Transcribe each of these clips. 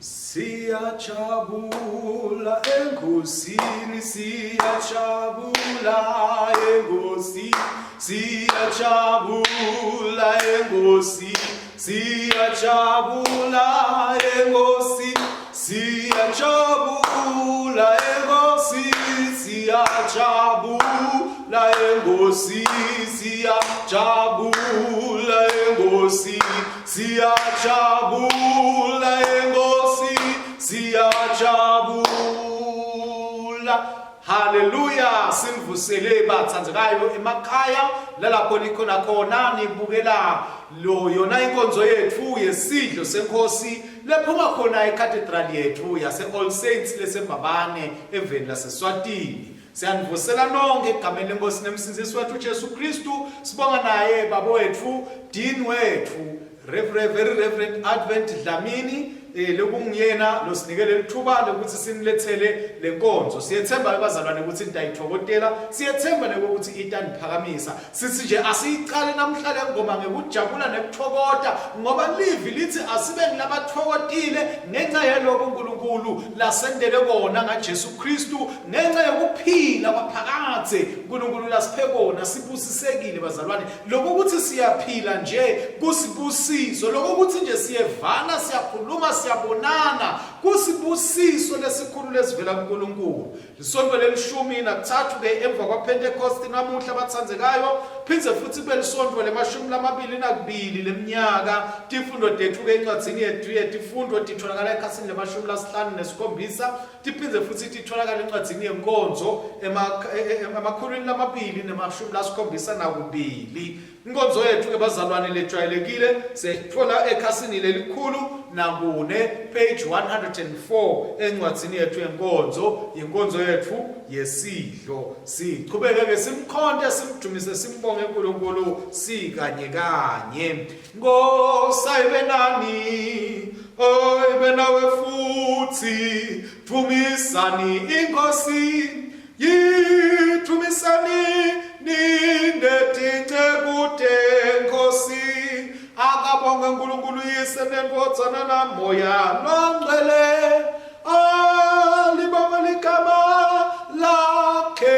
Siyajabula enkosini, siyajabula enkosini, siyajabula enkosini, siyajabula enkosini, siyajabula enkosini, siyajabula enkosini, siyajabula enkosini. Siyajabula enkosi, siyajabula. Haleluya, simvusele bathandekayo emakhaya lalapho nikhona khona nibukela lo yona inkonzo yethu yesidlo senkosi lephuma khona ecathedral yethu yase All Saints lesembabane eveni laseSwatini. Siyanivusela nonke egameni lenkosi nemsindzisi wethu Jesu Kristu. Sibonga naye baba wethu, Dean wethu, Reverend, very Reverend Advent Dlamini eh lokungiyena losinike lelithuba lokuthi sinilethele lenkonzo. Siyethemba bazalwane ukuthi nitayithokotela, siyethemba ukuthi itaniphakamisa. Sithi nje asiyiqale namhla le ngoma ngekujabula nekuthokota ngoba livi lithi asibe ngilabathokotile ngenxa yaloko uNkulunkulu lasendele kona ngaJesu Kristu ngenxa yokuphila kwaphakadze uNkulunkulu lasiphe kona sibusisekile bazalwane lokho ukuthi siyaphila nje kusibusiso lokho ukuthi nje siyevana siyakhuluma siyabonana kusibusiso lesikhulu lesivela kuNkulunkulu Lisonto lelishumi nakuthathu ke emva kwaPentecost namuhla abathandekayo phindze futhi kube lisonto lemashumi lamabili nakubili leminyaka tifundo tethu ke encwadzini yethu yetifundo titholakala ekhasini lemashumi lasihlanu nesikhombisa tiphindze futhi titholakala encwadzini yenkonzo e, e, emakhulwini lamabili nemashumi lasikhombisa nakubili Inkonzo yethu ke bazalwane lejwayelekile siyayithola ekhasini lelikhulu nakune page 104 encwadzini yethu yenkonzo inkonzo yethu yesidlo sichubeke ke simkhonte simdumise simbonge uNkulunkulu sikanye kanye Nkosi ayibe nani oyibe nawe futhi dumisani inkosi Yithumisani ninetinceku tenkosi akabonge uNkulunkulu Yise neNdvodzana naMoya loNgcwele alibonge ligama lakhe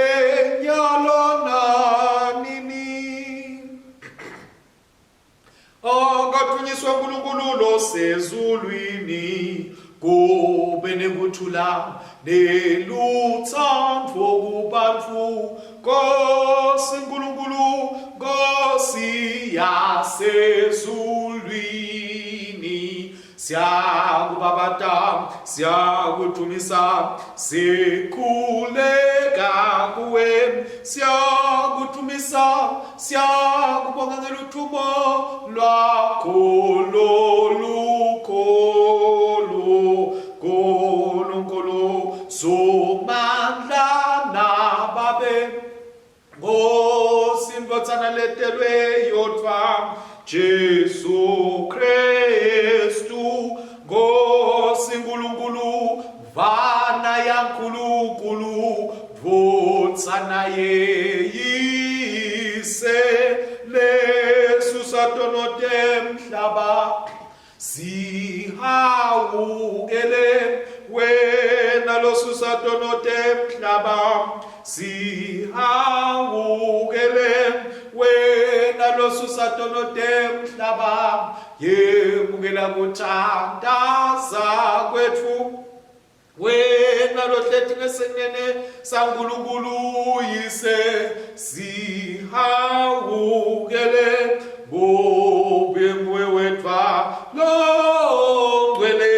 nyalo nanini Akadunyiswe uNkulunkulu losezulwini kube nekuthula nelutsandvo kubantfu Nkosi Nkulunkulu Nkosi yasezulwini Siyakubabata, siyakudumisa, sikhuleka kuwe, siyakudumisa, siyakubonga ngeluthumo lwakho lolukhulu. Nkulunkulu Somandla nababe Nkosi ndvodzana letelwe yodvwa Jesu Kristu Nkosi Nkulunkulu Mvana yaNkulunkulu Ndvodzana yeyise lesusa tono temhlaba Sihawukele wena losusa tono temhlaba Sihawukele wena losusa tono temhlaba Yemukela kuthandaza kwetfu Wena lohleti ngesenene saNkulunkulu Yise sihawukele ngobe nguwe wedvwa longcwele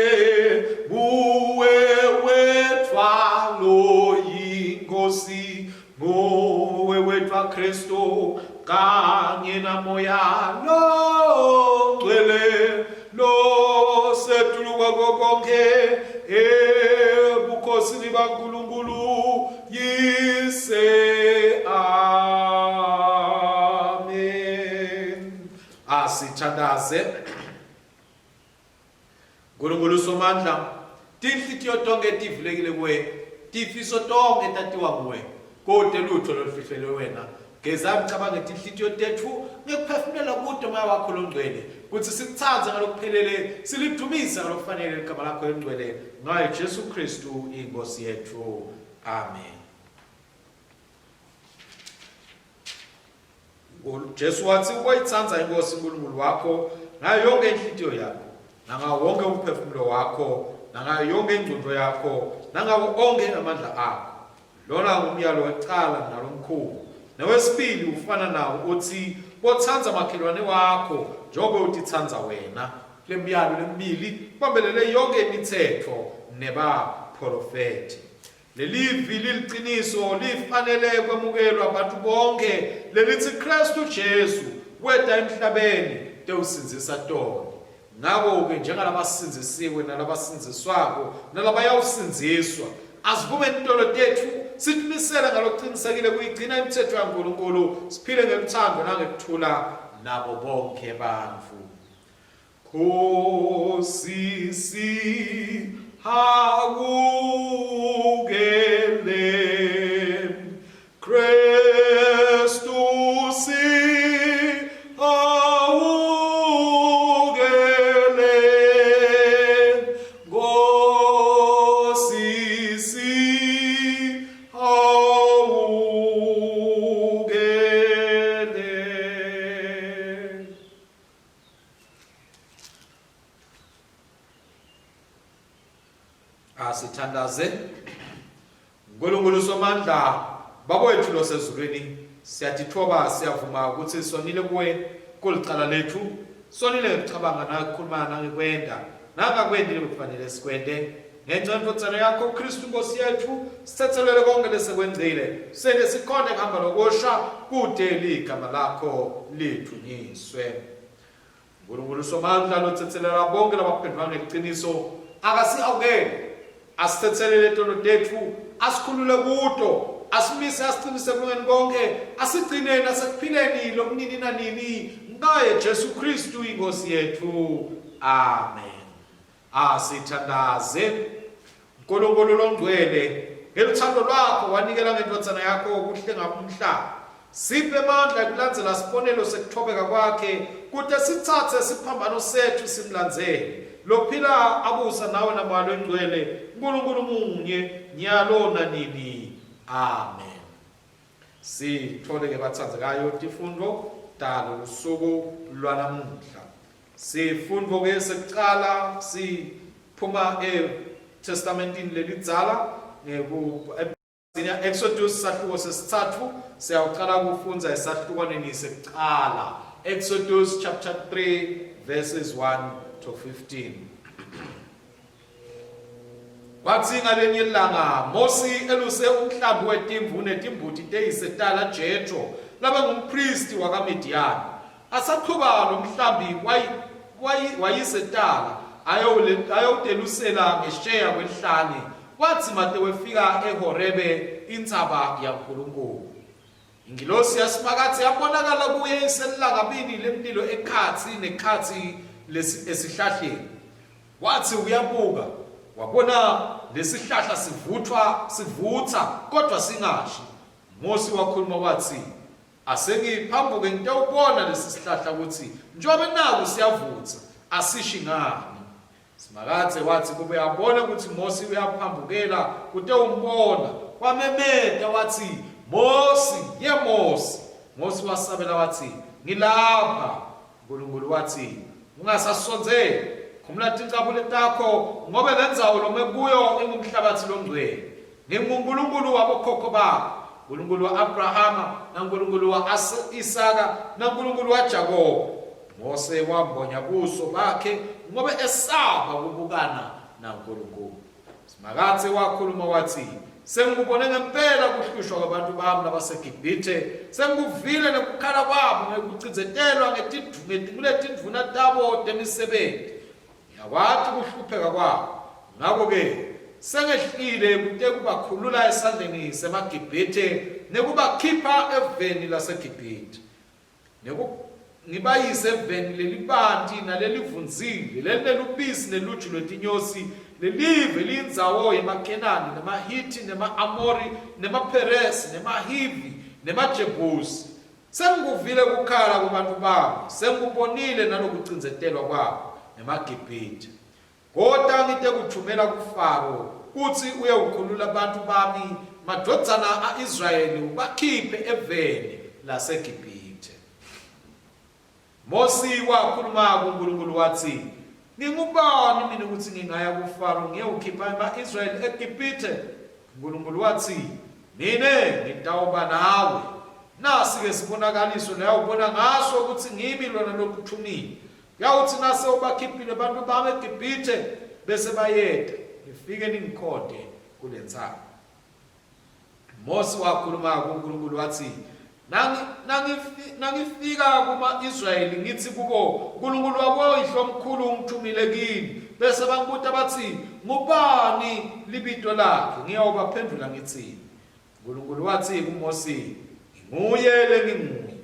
nguwe wedvwa loyinkosi nguwe wedvwa Kristu kanye namoya longcwele losetulu kwako konke ebukhosini baNkulunkulu Yise amen asithandaze Nkulunkulu Somandla, tinhlitiyo tonkhe tivulekile kuwe, tifiso tonkhe tatiwa nguwe, kute lutfo lolufihlelwe wena. Geza imicabango etinhlitiyo tetfu ngekuphefumulela kuto Moya wakho longcwele, kutsi sikutsandze ngalokuphelele, silidumise ngalokufanele ligama lakho lelingcwele, ngaye Jesu Khristu iNkhosi yetfu. Amen. Jesu watsi uboyitsandza iNkhosi uNkulunkulu wakho ngayo yonke inhlitiyo yakho, nangawo wonke umphefumulo wakho, nangayo yonke ingcondvo yakho, nangawo onkhe emandla akho. Lona ngumyalo wekucala nalomkhulu. Newesibili ufana nawo utsi, Botsandza makhelwane wakho njengobe utitsandza wena. Lemiyalo lemibili kubambelele yonkhe imitsetfo nebapholofethi. Lelivi liliciniso lifanele kwemukelwa bantfu bonkhe lelitsi Khristu Jesu weta emhlabeni tewusindzisa toni. Ngako-ke njengalabasindzisiwe nalabasindziswako nalabayawusindziswa, asivumeni titolo tetfu sitimisele ngalokucinisekile kuyigcina imitsetfo yaNkulunkulu, siphile ngelutsandvo nangekuthula nabo bonkhe bantfu. Khosi sihawukele, Kristu sihawukele, Nkosi sihawukele. Asithandaze. Nkulunkulu Somandla, Baba wethu losezulwini, siyatitfoba siyavuma ukuthi sonile kuwe kulicala lethu. Sonile ngekucabanga nangokukhuluma nangekwenta nangakwendi lekufanele sikwente. Ngenxa yendvodzana yakho Kristu Nkosi yetfu, sitsetselele konke lesekwengcile. Sente sikhone kuhamba lokusha kute ligama lakho lidvunyiswe. Nkulunkulu Somandla lotsetselela bonke labaphendvuka ngeliciniso akasihawukele, asitsetselele tono tetfu, asikhulule kuto, asimise asicinise ekulungeni konkhe, asigcine nasekuphileni lokunini nanini ngaye Jesu Khristu iNkhosi yetfu. Amen. Asithandaze. Nkulunkulu longcwele, ngeluthando lwakho wanikela ngendvodzana yakho kuhlenga umhlaba. Siphe emandla ekulandzela sibonelo sekuthobeka kwakhe kute sitsatse siphambano setfu simlandzele. Lophila abusa nawe naMoya loNgcwele, Nkulunkulu munye, nyalo nanini. Amen. Sitfole ke batsandzekayo tifundvo talolusuku lwanamuhla. Sifundvo ke sekucala siphuma eTestamentini lelidzala ngeku Exodus sahluko sesitsatfu siyawucala kufundza esahlukwaneni sekucala. Exodus chapter 3 verses 1 to 15. Kwatsi ngalenye ilanga Mosi eluse umhlambi wetimvu netimbuti teyise tala Jethro labengumphristi wakaMidiyani. Asachuba lo mhlambi wayise tala ayowutelusela ngesheya kwelihlane, kwatsi mate wefika eHorebe, intsaba yaNkulunkulu. Ingilosi yaSimakadze yabonakala kuye iselangabini lemlilo ekhatsi nekhatsi esihlahleni. Watsi uyabuka, wabona lesihlahla sivutfwa sivutsa kodvwa singashi. Mosi wakhuluma watsi, Asengiphambuke ngitewubona lesi sihlahla kutsi njengobe naku siyavutsa, asishi ngani. Simakadze watsi kube abone kutsi Mosi uyaphambukela kutewumbona, wamemeta watsi, Mosi, ye Mosi! Mosi wasabela watsi, Ngilapha. Nkulunkulu watsi, Ungasasondzeli, khumula tincabule takho, ngobe lendzawo lome kuyo ingumhlabatsi longcwele. NginguNkulunkulu wabokhokho bakho, Nkulunkulu wa-Abrahama, naNkulunkulu wa-Isaka, naNkulunkulu waJakobe. Mose wambonya buso bakhe ngobe esaba kubukana naNkulunkulu. Simakadze wakhuluma watsi, Sengikubone ngempela kuhlushwa kwabantu bami labaseGibhithe, sengikuvile nekukhala kwabo ngekucindzetelwa nguletindvuna tabo temisebenti. Ngiyakwati kuhlupheka kwabo. Ngako-ke sengehlile kutekubakhulula esandleni semaGibhithe nekubakhipha eveni laseGibhithe. Ngibayise eveni lelibanti nalelivundzile, lelinelubisi neluju lwetinyosi, lelive liyindzawo yemaKhenani, nemaHithi, nema-Amori, nemaPheresi, nemaHivi, nemaJebhusi. Sengikuvile kukhala kwebantfu bami, sengikubonile nalokucindzetelwa kwabo ngemaGibhithe. Kota ngitekutfumela kuFaro kutsi uyewukhulula bantfu bami, madvodzana a-Israyeli, ubakhiphe eveni laseGibhithe. Mosi wakhuluma kuNkulunkulu watsi, Ngingubani mine kutsi ngingaya kuFaro ngiyewukhipha ema-Israyeli eGibhithe? Nkulunkulu watsi, Mine ngitawuba nawe. Nasi-ke sibonakaliso leyawubona ngaso kutsi ngimi lona lokuthumile. Kuyawutsi nase ubakhiphile bantfu bami eGibhithe, bese bayeta, nifike ningikhonte kulentsaba. Mosi wakhuluma kuNkulunkulu watsi, Nangifika kuma-Israyeli ngitsi kubo, Nkulunkulu waboyihlomkhulu ungithumile kini, bese bangibuta batsi, Ngubani libito lakhe? Ngiyawubaphendvula ngitsini? Nkulunkulu watsi kuMosi, Nginguye lenginguye.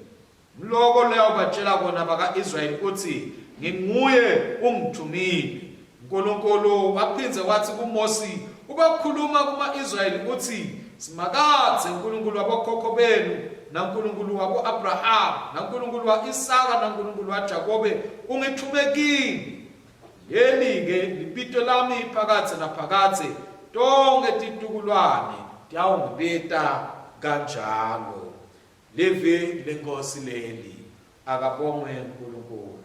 Nguloko loyawubatjela kona baka-Israyeli utsi, Nginguye ungitfumile. Nkulunkulu waphindze watsi kuMosi, Ubokhuluma kuma-Israyeli utsi, Simakadze, Nkulunkulu wabokhokho benu, naNkulunkulu wabo-Abrahama, naNkulunkulu wa-Isaka, naNkulunkulu waJakobe, ungitfume kini. Leli-ke libito lami phakadze naphakadze, tonkhe titukulwane tiyawungibita kanjalo. Livi leNkhosi leli. Akabongwe uNkulunkulu.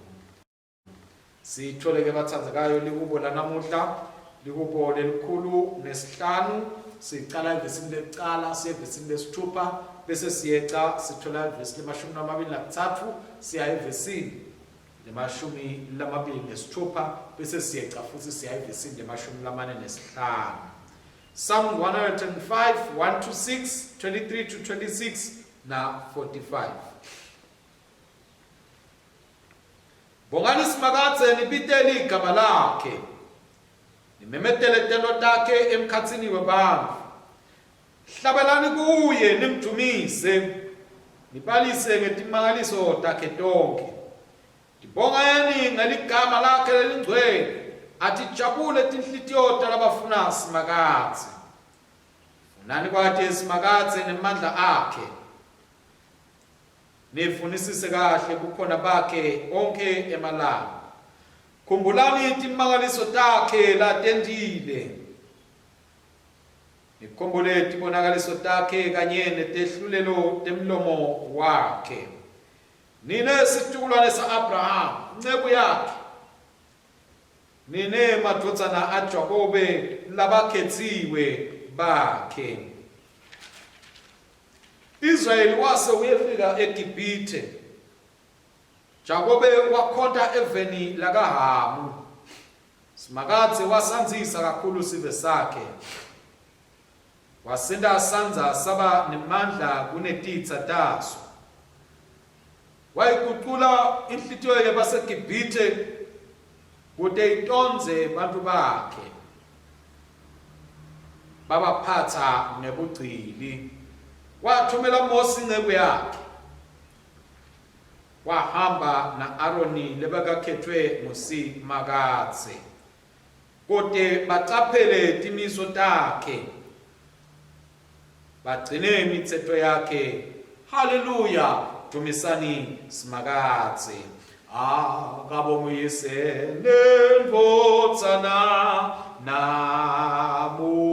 Sithole ke bathandzekayo lihubo lanamuhla, lihubo lelikhulu nesihlanu. Sicala evesini lekucala siye evesini lesithupha bese siyeca sithola evesi lemashumi lamabili nakutsatfu siya evesini lemashumi lamabili nesithupha bese siyeca futsi siya evesini lemashumi lamane nesihlanu. Psalm 105 1 to 6, 23 to 26 na 45. Bongani Simakadze nibite ligama lakhe. Nimemetele tento takhe emkhatsini webantfu. Hlabelani kuye nimdumise. Nibalise ngetimangaliso takhe tonkhe. Tibongeni ngeligama lakhe lelingcwele, atijabule tinhlitiyo talabafuna Simakadze. Funani kwati Simakadze nemandla akhe. Nifunisise kahle bukhona bakhe onkhe emalanga. Khumbulani timangaliso takhe latentile. Nikhumbule tibonakaliso takhe kanye netehlulelo temlomo wakhe. Nine situkulwane sa-Abrahama, inceku yakhe, nine madvodzana aJakobe labakhetsiwe bakhe. Israyeli wase uyefika eGibhithe. Jakobe wakhonta eveni lakaHamu. Simakadze wasandzisa kakhulu sive sakhe. Wasenta sandza saba nemandla kunetitsa taso. Wayigucula inhlitiyo yabaseGibhithe kute itondze bantfu bakhe. Babaphatsa ngebugcili. Wathumela Mosi inceku yakhe. Wahamba na-Aroni lebekakhetfwe nguSimakadze. Kute bacaphele timiso takhe, bagcine imitsetfo yakhe. Haleluya! Dvumisani Simakadze. Akabonguyise nendvodzana naMoya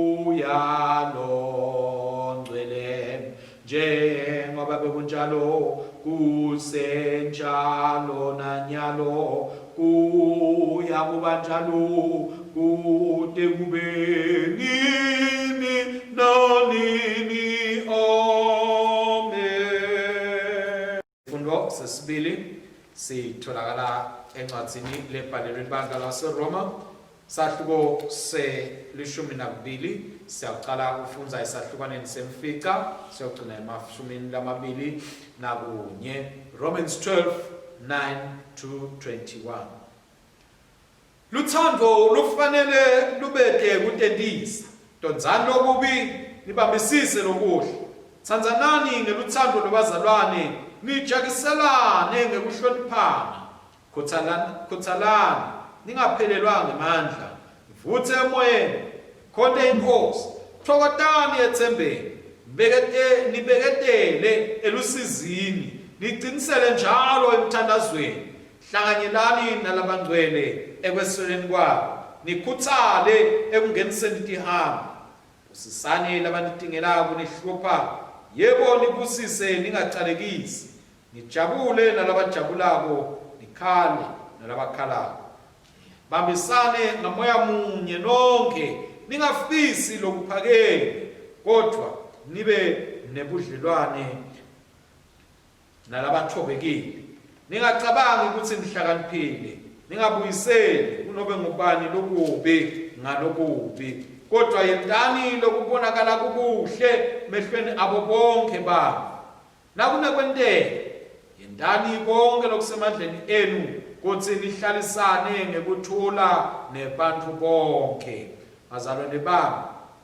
loNgcwele. Njengoba bekunjalo kusenjalo nanyalo kuya kuba njalo kute kube nini nanini. Amen. Sifundo sesibili sitholakala encwadzini lebhalelwe libandla laseRoma sahluko selishumi nakubili siyaqala kufundza esahlukwaneni semfica siyogcina emashumini lamabili nakunye Romans 12 9 to 21 Luthando lufanele lubete kutentisa. Tondzani lokubi, nibambisise lokuhle. Tsandzanani ngelutsandvo lwebazalwane, nijakiselane ngekuhloniphana. Khutsalani, ningaphelelwa ngemandla. Nivutse emoyeni, khonte iNkhosi. Tfokotani etsembeni. Bekete nibeketele elusizini, nicinisele njalo emthandazweni. Hlanganyelani nalabangcwele ekwesweleni kwabo, nikhutsale ekungeniseni tihambi. Busisani labanitingelako nihlupha, yebo nibusise ningacalekisi. Nijabule nalabajabulako, nikhale nalabakhalako. Bambisane ngamoya munye nonkhe, ningafisi lokuphakeme, kodvwa nibe nebudlelwane nalabatfobekile. Ningacabangi kutsi nihlakaniphile, ningabuyiseli kunobe ngubani lokubi ngalokubi, kodvwa yentani lokubonakala kukuhle mehlweni abo bonkhe bantfu. Nakunekwenteka, yentani konkhe lokusemandleni enu kutsi nihlalisane ngekuthula nebantfu bonkhe. Bazalwane bami,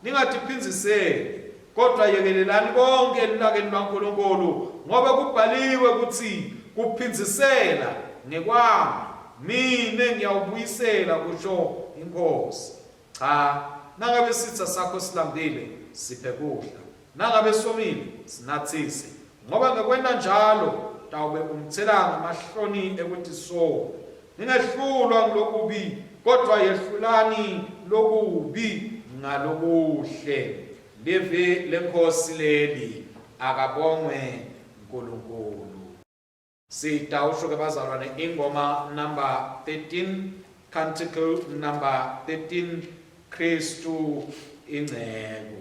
ningatiphindziseli, kodvwa yekelelani konkhe elulakeni lwaNkulunkulu, ngobe kubhaliwe kutsi, Kuphindzisela ngekwami, mine ngiyawubuyisela, kusho iNkhosi. Cha, nangabe sitsa sakho silambile, siphe kudla. Nangabe somile, sinatsise, ngoba ngekwenta njalo utawube umtsela ngemahloni ekutisola. Ningehlulwa ngulokubi, kodvwa yehlulani lokubi ngalokuhle. Livi leNkhosi leli, akabongwe Nkulunkulu. Sitawusho ke bazalwane ingoma number 13, canticle number 13, Kristu ingcebo.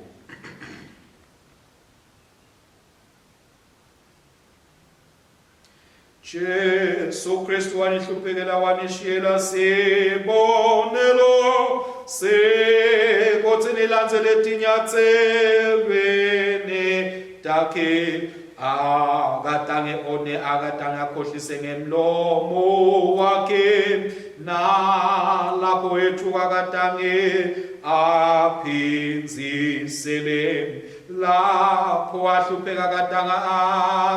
Jesu Kristu wanihluphekela wanishiyela sibonelo sekuthi nilandzele tinyatselweni takhe akatange one akatange akhohlise ngemlomo wakhe nalapho ethuka akatange aphindzisele lapho wahlupheka akatanga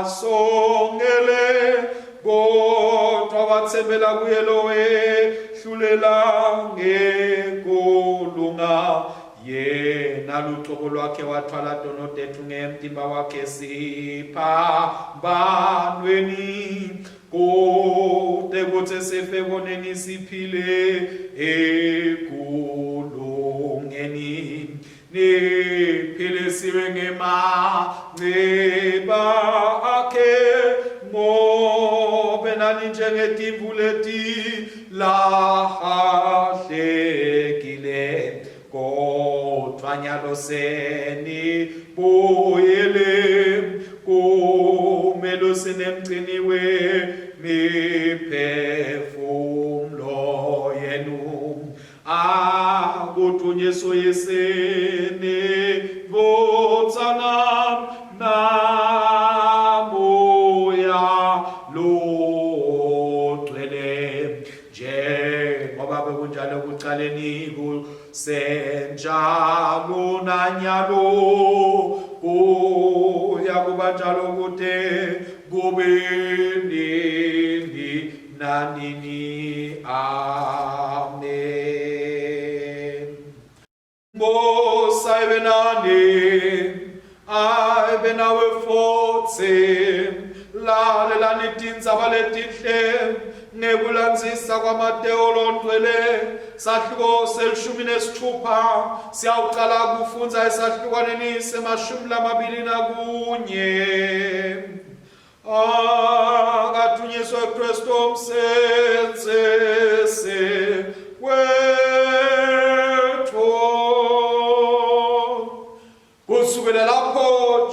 asongele kodwa wathembela kuye lowehlulela ngekulunga Yena lucobo lwakhe wathwala tono tetfu ngemtimba wakhe siphambanweni kute kutsi sife koneni siphile ekulungeni niphilisiwe ngemanceba akhe ngobe nani njengetimvu letilahlekile Kodvwa nyalo senibuyele kumelusi nemgcini wemiphefumulo yenu. Akudunyiswe Yise neNdvodzana naMoya Longcwele. Njengoba bekunjalo ekucaleni kusenjalo nanyalo kuya kuba njalo kude kube nini nanini. Amen. Nkosi ayibe nani, ayibe nawe futsi. Lalelani tindzaba letinhle ngekulandzisa kwaMatewu longcwele sahluko selishumi nesitfupha siyawucala kufundza esahlukwaneni semashumi lamabili nakunye. Akathunyiswe Kristu umsenzisi wethu. Kusukela lapho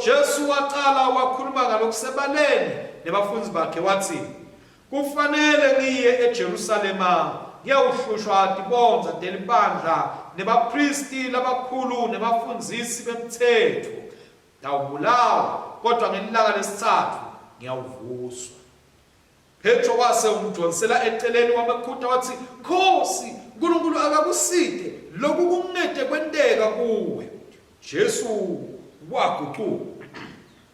Jesu waqala wakhuluma ngalokusebaleni nebafundzi bakhe wathi, Kufanele ngiye eJerusalema ngiyawuhlushwa tibondza telibandla nebaphristi labakhulu nebafundzisi bemtsetfo Ngiyawubulawa, kodwa ngelilanga lesitsatfu ngiyawuvuswa. Petro wase umdvonsela eceleni wamekhuta watsi, Nkhosi, Nkulunkulu akakusite, loku kungete kwenteka kuwe. Jesu wagucuka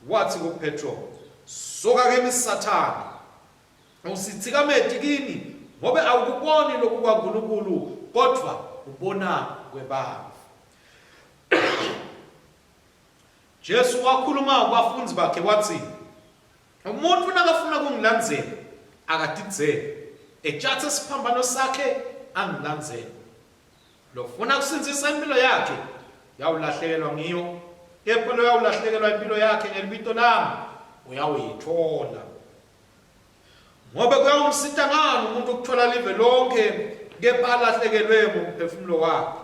watsi kuPetro, Suka kimi Sathane, usithikameti kimi, ngobe awukuboni loku kwaNkulunkulu, kodvwa ubona kwebantfu. Jesu wakhuluma kubafundzi bakhe watsi, Umuntfu nakafuna kungilandzela, akatidzele, etjatse siphambano sakhe angilandzele. Lofuna kusindzisa imphilo yakhe uyawulahlekelwa ngiyo, kepha loyawulahlekelwa imphilo yakhe ngelibito lami uyawuyitfola. Ngobe kuyawumsita ngani umuntu ukuthola live lonkhe kepha alahlekelwe ngumphefumulo wakhe?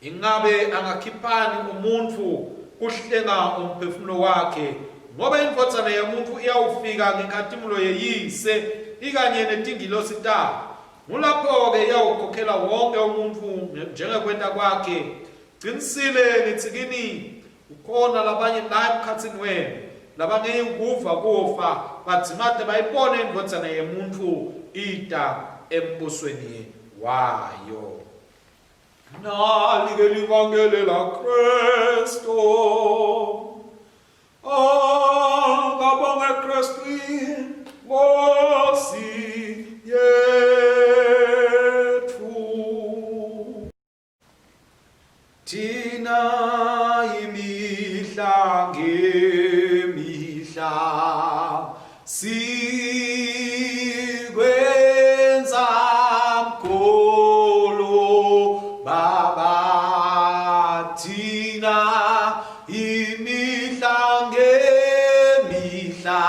Ingabe angakhiphani umuntfu kuhlenga umphefumulo wakhe? Ngobe iNdvodzana yemuntfu iyawufika ngenkhatimulo yeYise ikanye netingilosi tayo. Ngulapho-ke iyawukhokhela wonkhe umuntfu njengekwenta kwakhe. Cinisile ngitsi kini, kukhona labanye la emkhatsini wenu labangeyukuva kufa badzimate bayibone iNdvodzana yemuntfu ita embusweni wayo. Nali ke livangeli la Kristo. Akabonge Kristu Nkosi yethu. Thina imihla ngemihla Sikwenza mkhulu baba thina imihla ngemihla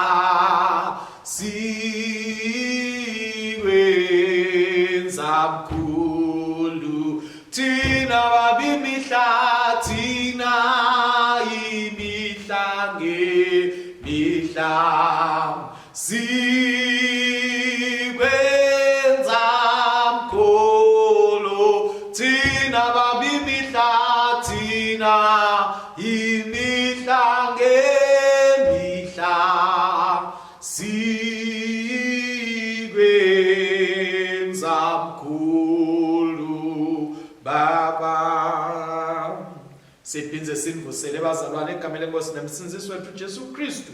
sikwenza mkhulu thina baba imihla thina imihla ngemihla sikwenza mkhulu thina baba imihla thina imihla ngemihla Sikwenza mkhulu baba. Siphindze sinivusele bazalwane egameni lenkosi nemsindzisi wethu Jesu Kristu.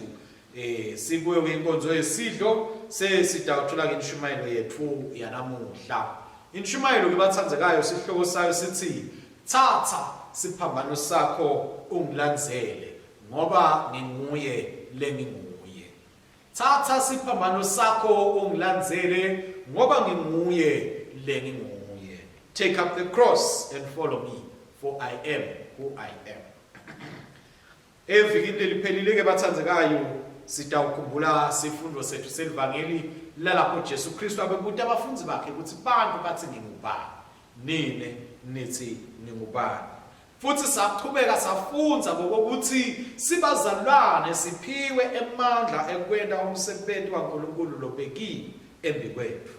Eh sikuyo inkonzo yesidlo sesidawuthola ke inshumayelo yethu yanamuhla. Inshumayelo ke bathandzekayo sihloko sayo sithi thatha siphambano sakho ungilandzele Ngoba nginguye lenginguye. Tsatsa siphambano sakho ungilandzele ngoba nginguye lenginguye. Take up the cross and follow me for I am who I am. Evikini leliphelile ke bathandzekayo sitawukhumbula sifundo sethu selivangeli lalapho Jesu Kristu abebuta abafundzi bakhe ukuthi bantu bathi ngingubani nine nithi ngingubani Futhi saqhubeka safundza ngokokuthi sibazalwane siphiwe emandla ekwenta umsebenti waNkulunkulu lobekiwe embikwetfu.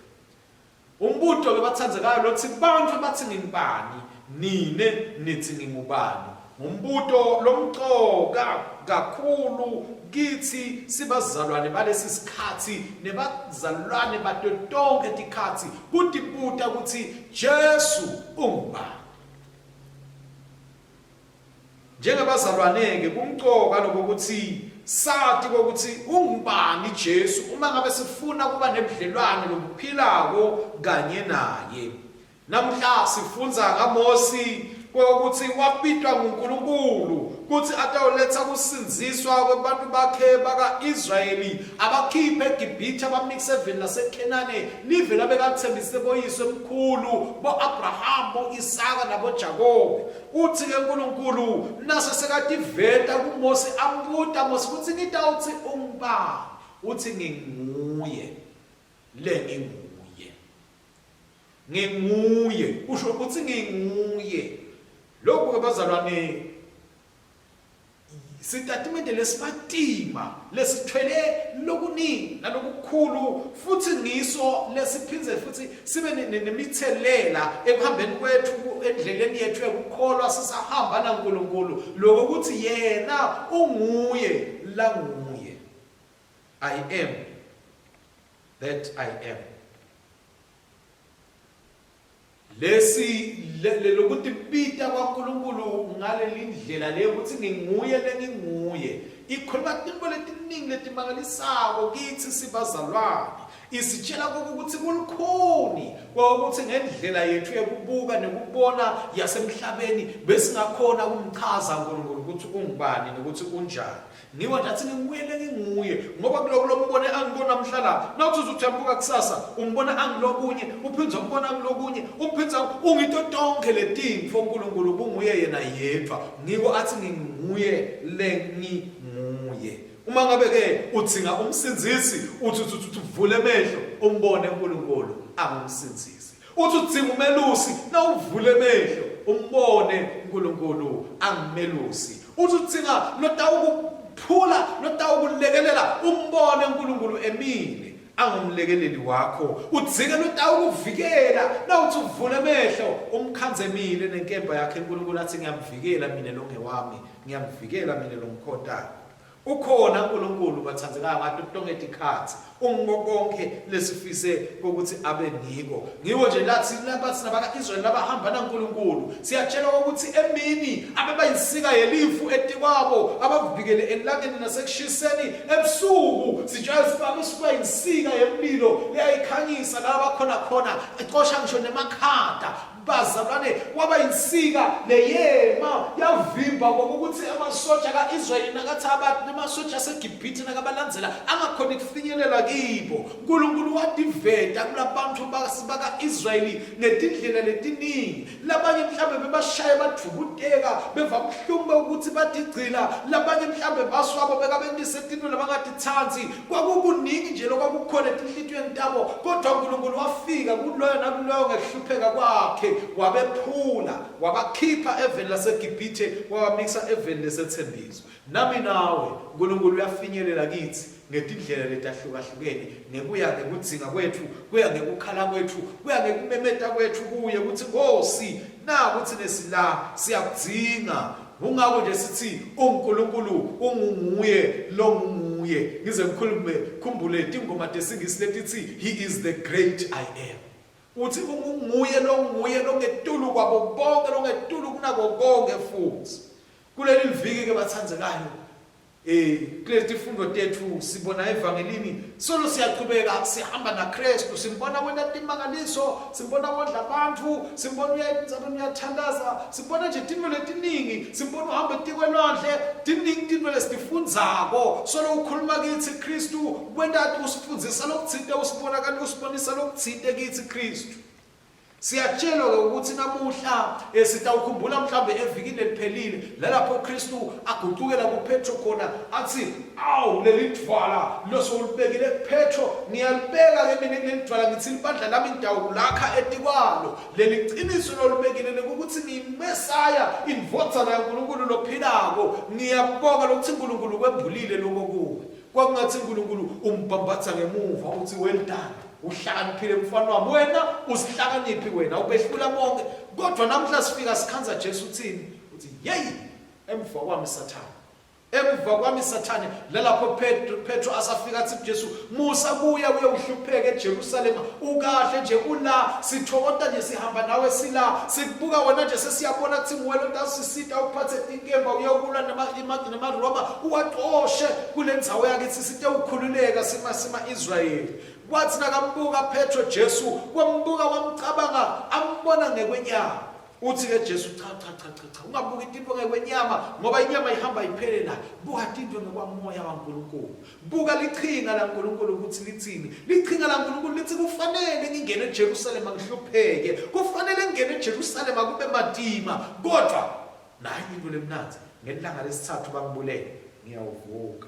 Umbuto ke bathandzekayo lotsi bantfu batsi ngingubani, nine nitsi ngingubani, ngumbuto lomcoka kakhulu kitsi sibazalwane balesi sikhatsi nebazalwane bato tonkhe tikhatsi kutibuta kutsi Jesu ungubani. Njengabazalwane-ke kumcoka lokho ukuthi sati kokuthi ungubani Jesu uma ngabe sifuna kuba nebudlelwane lobuphilako kanye naye. Namuhla sifundza ngaMosi kokuthi wabitwa nguNkulunkulu kutsi atawuletsa kusindziswa kwebantfu bakhe baka-Israyeli abakhiphe eGibhithe abamikise eveni laseKhenane live labekatsembise boyise mkhulu bo-Abrahamu bo-Isaka naboJakobe. Utsi-ke Nkulunkulu nase sekativeta kuMosi ambuta Mosi kutsi ngitawutsi ungubani? Utsi nginguye lenginguye. Nginguye usho utsi nginguye. Lokhu-ke bazalwane sitatimende lesimatima lesithwele lokuningi nalokukhulu futhi ngiso lesiphindze futhi sibe nemithelela ekuhambeni kwethu endleleni yethu yokukholwa sisahamba naNkulunkulu lokho ukuthi yena unguye languye. I am that I am. Lesi lokutibita kwaNkulunkulu ngaleli ndlela leyo ukuthi nginguye lenginguye ikhuluma tintfo letiningi letimangalisako kitsi sibazalwane isitshela ukuthi kulukhuni kwakuthi ngendlela yethu yekubuka nekubona yasemhlabeni besingakhona kumchaza uNkulunkulu. ukuthi ungubani nokuthi unjani. Ngiwa nje athi nginguye lenginguye ngoba kuloko lombone angibona mhla la. Nawuthi uthi uyambuka kusasa umbona angilokunye, uphindze umbona angilokunye, uphindze ungito tonke letintfo uNkulunkulu kunguye yena yedvwa. Ngiko athi nginguye lenginguye. Uma ngabe ke udzinga umsindzisi uthi uthi uvule emehlo umbone uNkulunkulu angumsindzisi. Uthi udzinga umelusi nawuvule emehlo umbone uNkulunkulu angumelusi. Uthi udzinga lotawukuphula lotawukulekelela umbone uNkulunkulu emile angumlekeleli wakho. Udzinga lotawukuvikela nawuthi uvule emehlo umkhandze emile nenkemba yakhe uNkulunkulu athi ngiyamvikela mina longewami ngiyamvikela mina longikhontako. Ukhona uNkulunkulu bathandekayo ngato tonke tikhatsi unguko konke lesifise kokuthi abe ngiko. Ngiwo nje lathi labathi nabaka-Israyeli labahamba naNkulunkulu siyatshelwa ukuthi emini abebayinsika yelifu etikwabo abavikele elangeni nasekushiseni ebusuku sitshelwa sibabe siba yinsika yemlilo leyayikhanyisa la bakhona khona icosha ngisho nemakhada Bazalwane, kwaba yinsika leyema yavimba kokuthi amasotsha ka-Israyeli nakathi emasotsha aseGibhithe nakabalandzela angakhoni kufinyelela kibo. Nkulunkulu wativeta kulabantu baka-Israyeli ngetindlela letiningi. Labanye mhlawumbe bebashaye badvubuteka, beva buhlungu bokuthi batigcila. Labanye mhlawumbe baswabo bekabentise tintfo labangatitsandzi. Kwakukuningi nje lokwakukhona etinhlitiyweni tabo, kodvwa Nkulunkulu wafika kuloyo nakuloyo ngekuhlupheka kwakhe, wabephula, wabakhipha eveni laseGibhithe, wabamikisa eveni lesetsembiso. Nami nawe, Nkulunkulu uyafinyelela kitsi ngetindlela letahlukahlukene, ngekuya ngekudzinga kwetfu, kuya ngekukhala kwetfu, kuya ngekumemeta kwetfu kuye kutsi, Nkhosi, naku tsine sila, siyakudzinga. Kungako nje sithi uNkulunkulu ungunguye longunguye. Ngize ngikhulume khumbule tingoma tesingisi letithi he is the great I am. Uthi ungunguye longuye longetulu kwabo bonke longetulu kunako konke futhi. Kuleli viki ke bathandzekayo Eh kulezi tifundo tethu sibona evangelini solo siyaqhubeka sihamba naKristu simbona wena timangaliso simbona wondla abantu simbona uya etintsabeni uyathandaza simbona nje tintfo letiningi simbona uhamba etikwelwandle tiningi tintfo lesitifundzako solo ukhuluma kitsi Kristu kwenta usifundzisa lokutsite usibonakala usibonisa lokutsite kitsi Kristu. Siyatshelwa-ke ukuthi namuhla eh, sitawukhumbula mhlawumbe evikini leliphelile lalapho Kristu agucukela kuPetro khona athi awu leli dvwala losowulibekile kuPetro ngiyalibeka ke mina kuleli dvwala ngithi libandla lami ngitawulakha etikwalo leli qiniso lolubekile lekukuthi ngiyiMesaya indvodzana yaNkulunkulu lophilako ngiyabonga lokuthi uNkulunkulu kwembulile lokho kuwe Kwakungathi uNkulunkulu umbhambatha ngemuva uthi well done. Uhlakaniphile mfana wami wena usihlakaniphi wena ubehlula bonke. Kodwa namhla sifika sikhanza Jesu uthini? Uthi yeyi emva kwami Sathane. Emva kwami Sathane lalapho Petro Petro asafika athi kuJesu musa kuya uye uhlupheke eJerusalema ukahle nje ula sithokota nje sihamba nawe sila sikubuka wena nje sesiyabona kuthi nguwe lotasisita uphathe tinkemba uyokulwa nemaRoma uwacoshe kule ndzawo yakithi sitewukhululeka sima sima-Israyeli. Kwathi nakambuka Petro Jesu wambuka wamcabanga ambona ngekwenyama. Uthi-ke Jesu cha cha cha cha cha ungabuki tintfo ngekwenyama ngoba inyama ihamba iphele la. Buka tintfo ngekwamoya waNkulunkulu. Buka lichinga laNkulunkulu ukuthi lithini. Lichinga laNkulunkulu lithi kufanele ngingene eJerusalema ngihlupheke. Kufanele ngingene eJerusalema kube matima. Kodwa nayi into lemnandzi ngelanga lesithathu bangibulele ngiyawuvuka.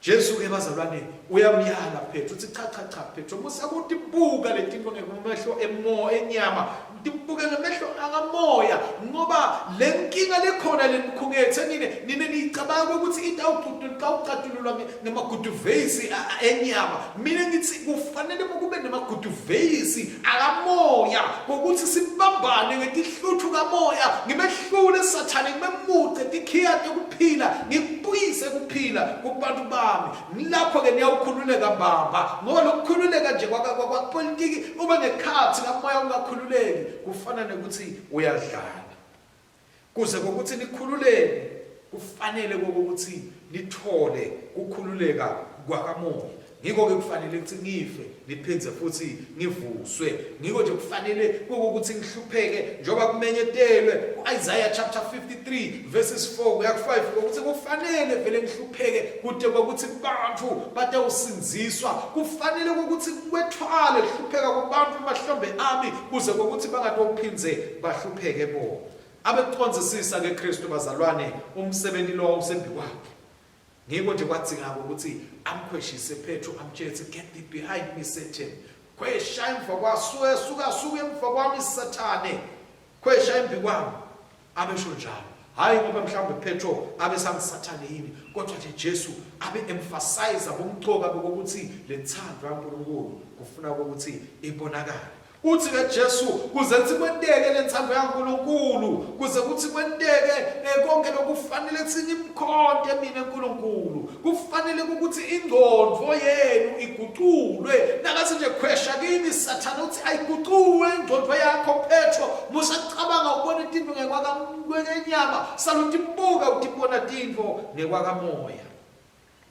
Jesu ke bazalwane uyamyala Petro uthi cha cha cha Petro musa kutibuka letinto ngemehlo emo enyama tibuke ngemehlo akamoya ngoba le nkinga lekhona lenikhungethe nine nine niyicabanga ukuthi itawucatululwa ngemaguduveyisi enyama mina ngithi kufanele kube nemaguduveyisi akamoya ngokuthi sibambane ngetihluthu kamoya ngimehlule sathane ngimemuce tikhiya tekuphila ngikubuyise kuphila kubantu bami Ngilapho-ke niyawukhululeka mbamba ngoba lokukhululeka nje kwapolitiki ube ngekhathi kamoya ungakhululeki kufana nekuthi uyadlala. Kuze kokuthi nikhululeke kufanele kokuthi nithole kukhululeka kwakamoya. Ngiko-ke kufanele ukuthi ngife ngiphindze futhi ngivuswe. Ngiko nje kufanele kuwukuthi ngihlupheke njengoba kumenyetelwe ku-Isaiah chapter 53 verses 4 kuya ku-5 ukuthi kufanele vele ngihlupheke kude kokuthi bantu batawusindziswa. Kufanele ukuthi kwethwale kuhlupheka kubantu emahlombe ami kuze kokuthi bangatowuphindze bahlupheke bona. Abekucondzisisa ke Kristu bazalwane umsebenzi lo wawusembi kwakhe. Ngiko nje kwadingeka ukuthi amkhweshise Petru amtshele ukuthi get thee behind me Satan. Khwesha emva kwasuke suka suka emva kwami Sathane. Khwesha embi kwami. Abesho njalo. Hayi ngoba mhlawumbe Petro abe sangisathane yini kodwa nje Jesu abe emphasize bomcoka bokuthi lethando kaNkulunkulu kufuna ukuthi ibonakale. Uthi ke Jesu kuze kuthi kwenteke lentsandvo yaNkulunkulu, kuze kuthi kwenteke eh, konke lokufanele kuthi nimkhonte mina uNkulunkulu. Kufanele ukuthi ingqondo yenu iguculwe. Nakathi nje khwesha kimi Sathane uthi ayiguculwe ingqondo yakho Petro. Musa kucabanga ubona itinto ngekwakanyama, salutibuka utibona tinto ngekwakamoya.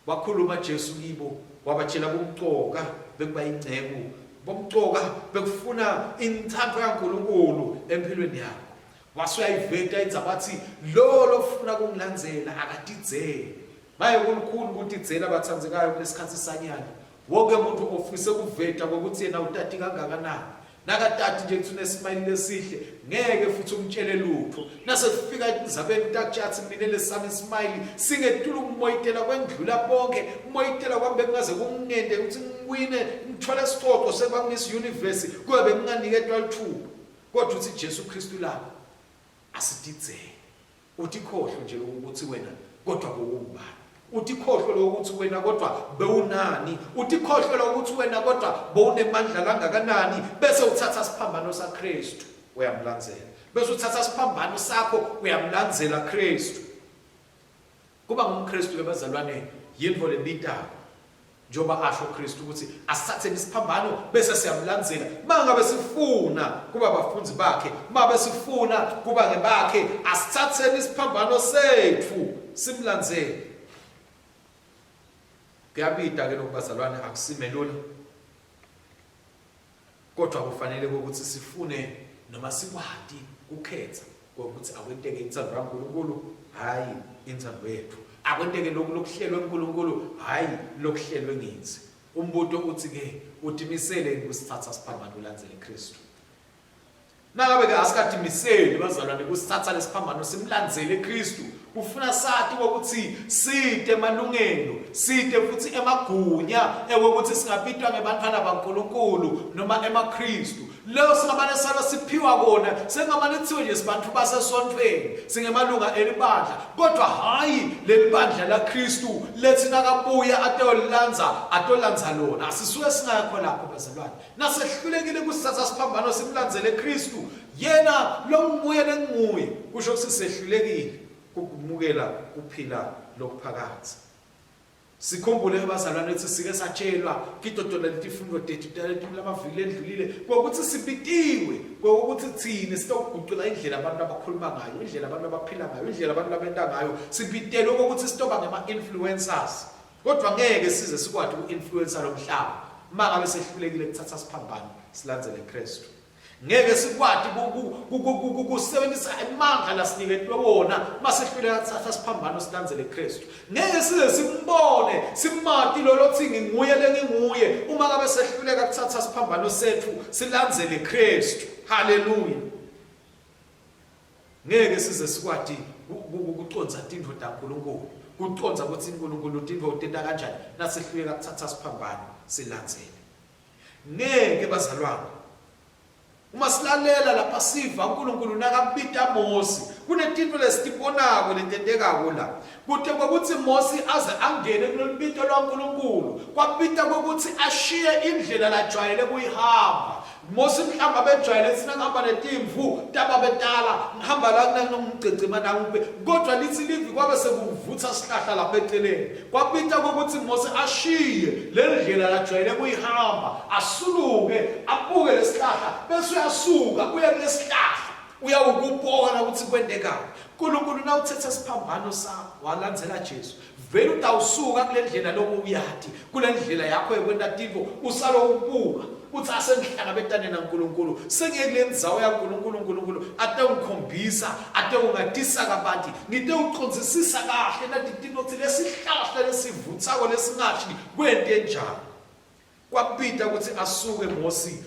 Wakhuluma Jesu kibo wabatshela bumcoka bekuba inceku, bumcoka bekufuna intsandvo yaNkulunkulu empilweni yakho. Wase uyayiveta indzaba wathi lo lofuna kungilandzela akatidzele. Maye kulukhuni kutidzela batsandzekayo kulesikhatsi sanyalo. Wonke umuntu ofise kuveta kokuthi yena utati kangakanani. Nakatati nje kuthi unesimayili lesihle ngeke futhi umtshele lutho. Nasekufika etindzabeni utakutshela mina lesami isimayili singetulu kumoyitela kwendlula bonke. Kumoyitela kwami bekungaze kungente ukuthi ngiwine ngithole isicoco sekuba Miss Universe kube benginganiketwa lithuba. Kodwa uthi Jesu Kristu lapha asitidzele. Utikhohlwe nje ukuthi wena kodwa bowungubani. Utikhohlwe ukuthi wena kodwa bewunani. Utikhohlwe ukuthi wena kodwa bowunemandla langakanani bese uthatha siphambano saKristu uyamlandzela. Bese uthatha siphambano sakho uyamlandzela Kristu. Kuba ngumKristu ke bazalwane yintfo lebitako. Njengoba asho Kristu ukuthi asithatheni isiphambano bese siyamlandzela. Mangabe sifuna kuba bafundzi bakhe, mabe sifuna kuba ngebakhe, asithatheni isiphambano sethu simlandzele. Kuyabida ke lokhu bazalwane, akusimelula. Kodwa kufanele ukuthi sifune noma sikwati kukhetha kokuthi akwenteke intsandvo kaNkulunkulu hhayi intsandvo yethu. Akwenteke lokhu lokuhlelwe uNkulunkulu hhayi lokuhlelwe ngitsi. Umbuto uthi-ke utimisele yini kusithatha siphambano ulandzele Kristu? Nangabe-ke asikatimiseli bazalwane kusithatha lesiphambano simlandzele Kristu, kufuna sati ukuthi site emalungelo, site futhi emagunya ekuthi singabitwa ngebantwana baNkulunkulu noma emaKristu. Leyo singabane salo siphiwa kona, sengamane kuthiwe nje sibantu basesontweni, singemalunga elibandla, kodwa hhayi leli bandla laKristu lethi nakabuya atolilandza, atolandza lona. Asisuke singayakho lapho bazalwane. Nasehlulekile kusithatha siphambano simlandzele Kristu, yena longuye lenguye, kusho ukuthi sehlulekile kukumukela kuphila lokuphakadze. Sikhumbule bazalwane ukuthi sike satshelwa kito tona letifundo tethu taleti lamaviki lendlulile kokuthi sibitiwe kokuthi thina sitokugucula indlela abantu abakhuluma ngayo, indlela abantu abaphila ngayo, indlela abantu abenta ngayo. Sibitelwe kokuthi sitoba ngema-influencers. Kodwa ngeke size sikwati uku-influencer lo mhlaba uma ngabe sehlulekile kuthatha siphambano silandzele Kristu. Ngeke sikwati kusebenzisa amandla lasiniketwe wona uma sehluleka kuthatha siphambano silandzele Kristu. Ngeke size simbone simati lo lothi nginguye lenginguye uma ngabe sehluleka kuthatha siphambano sethu silandzele Kristu. Haleluya. Ngeke size sikwati kucondza tintfo taNkulunkulu, kucondza kutsi uNkulunkulu tintfo utenta kanjani nasehluleka kuthatha siphambano silandzele. Ngeke bazalwane. Uma silalela lapha siva uNkulunkulu nakabita Mosi, kunetintfo lesitibonako letentekako la. Kute kwekutsi Mosi aze angene kulolubito lwaNkulunkulu, kwabita kwekutsi ashiye indlela lajwayele kuyihamba. Mosi mhlawumbe abejwayele thina ngihamba netimvu tababetala ngihamba la kunangigcegcema nangiphe kodwa lithi livi kwabe sekuvutha sihlahla lapha eceleni kwabita kokuthi Mose ashiye le ndlela lajwayele kuyihamba asuluke abuke lesihlahla bese uyasuka uya kulesihlahla uyawukubona ukuthi kwentekani uNkulunkulu nawuthethe siphambano sakho walandzela Jesu. Vele utawusuka kule ndlela lokuyati, kule ndlela yakho yekwenta tintfo, usalo ubuka utsi asengihlangabetane naNkulunkulu, sengiye kule ndzawo yaNkulunkulu, uNkulunkulu atewungikhombisa, atewungatisa kabanti, ngitewucondzisisa kahle nati tintfo kutsi lesihlahla lesivutsako lesingashi kwente njani. Kwakubita kutsi asuke Mosi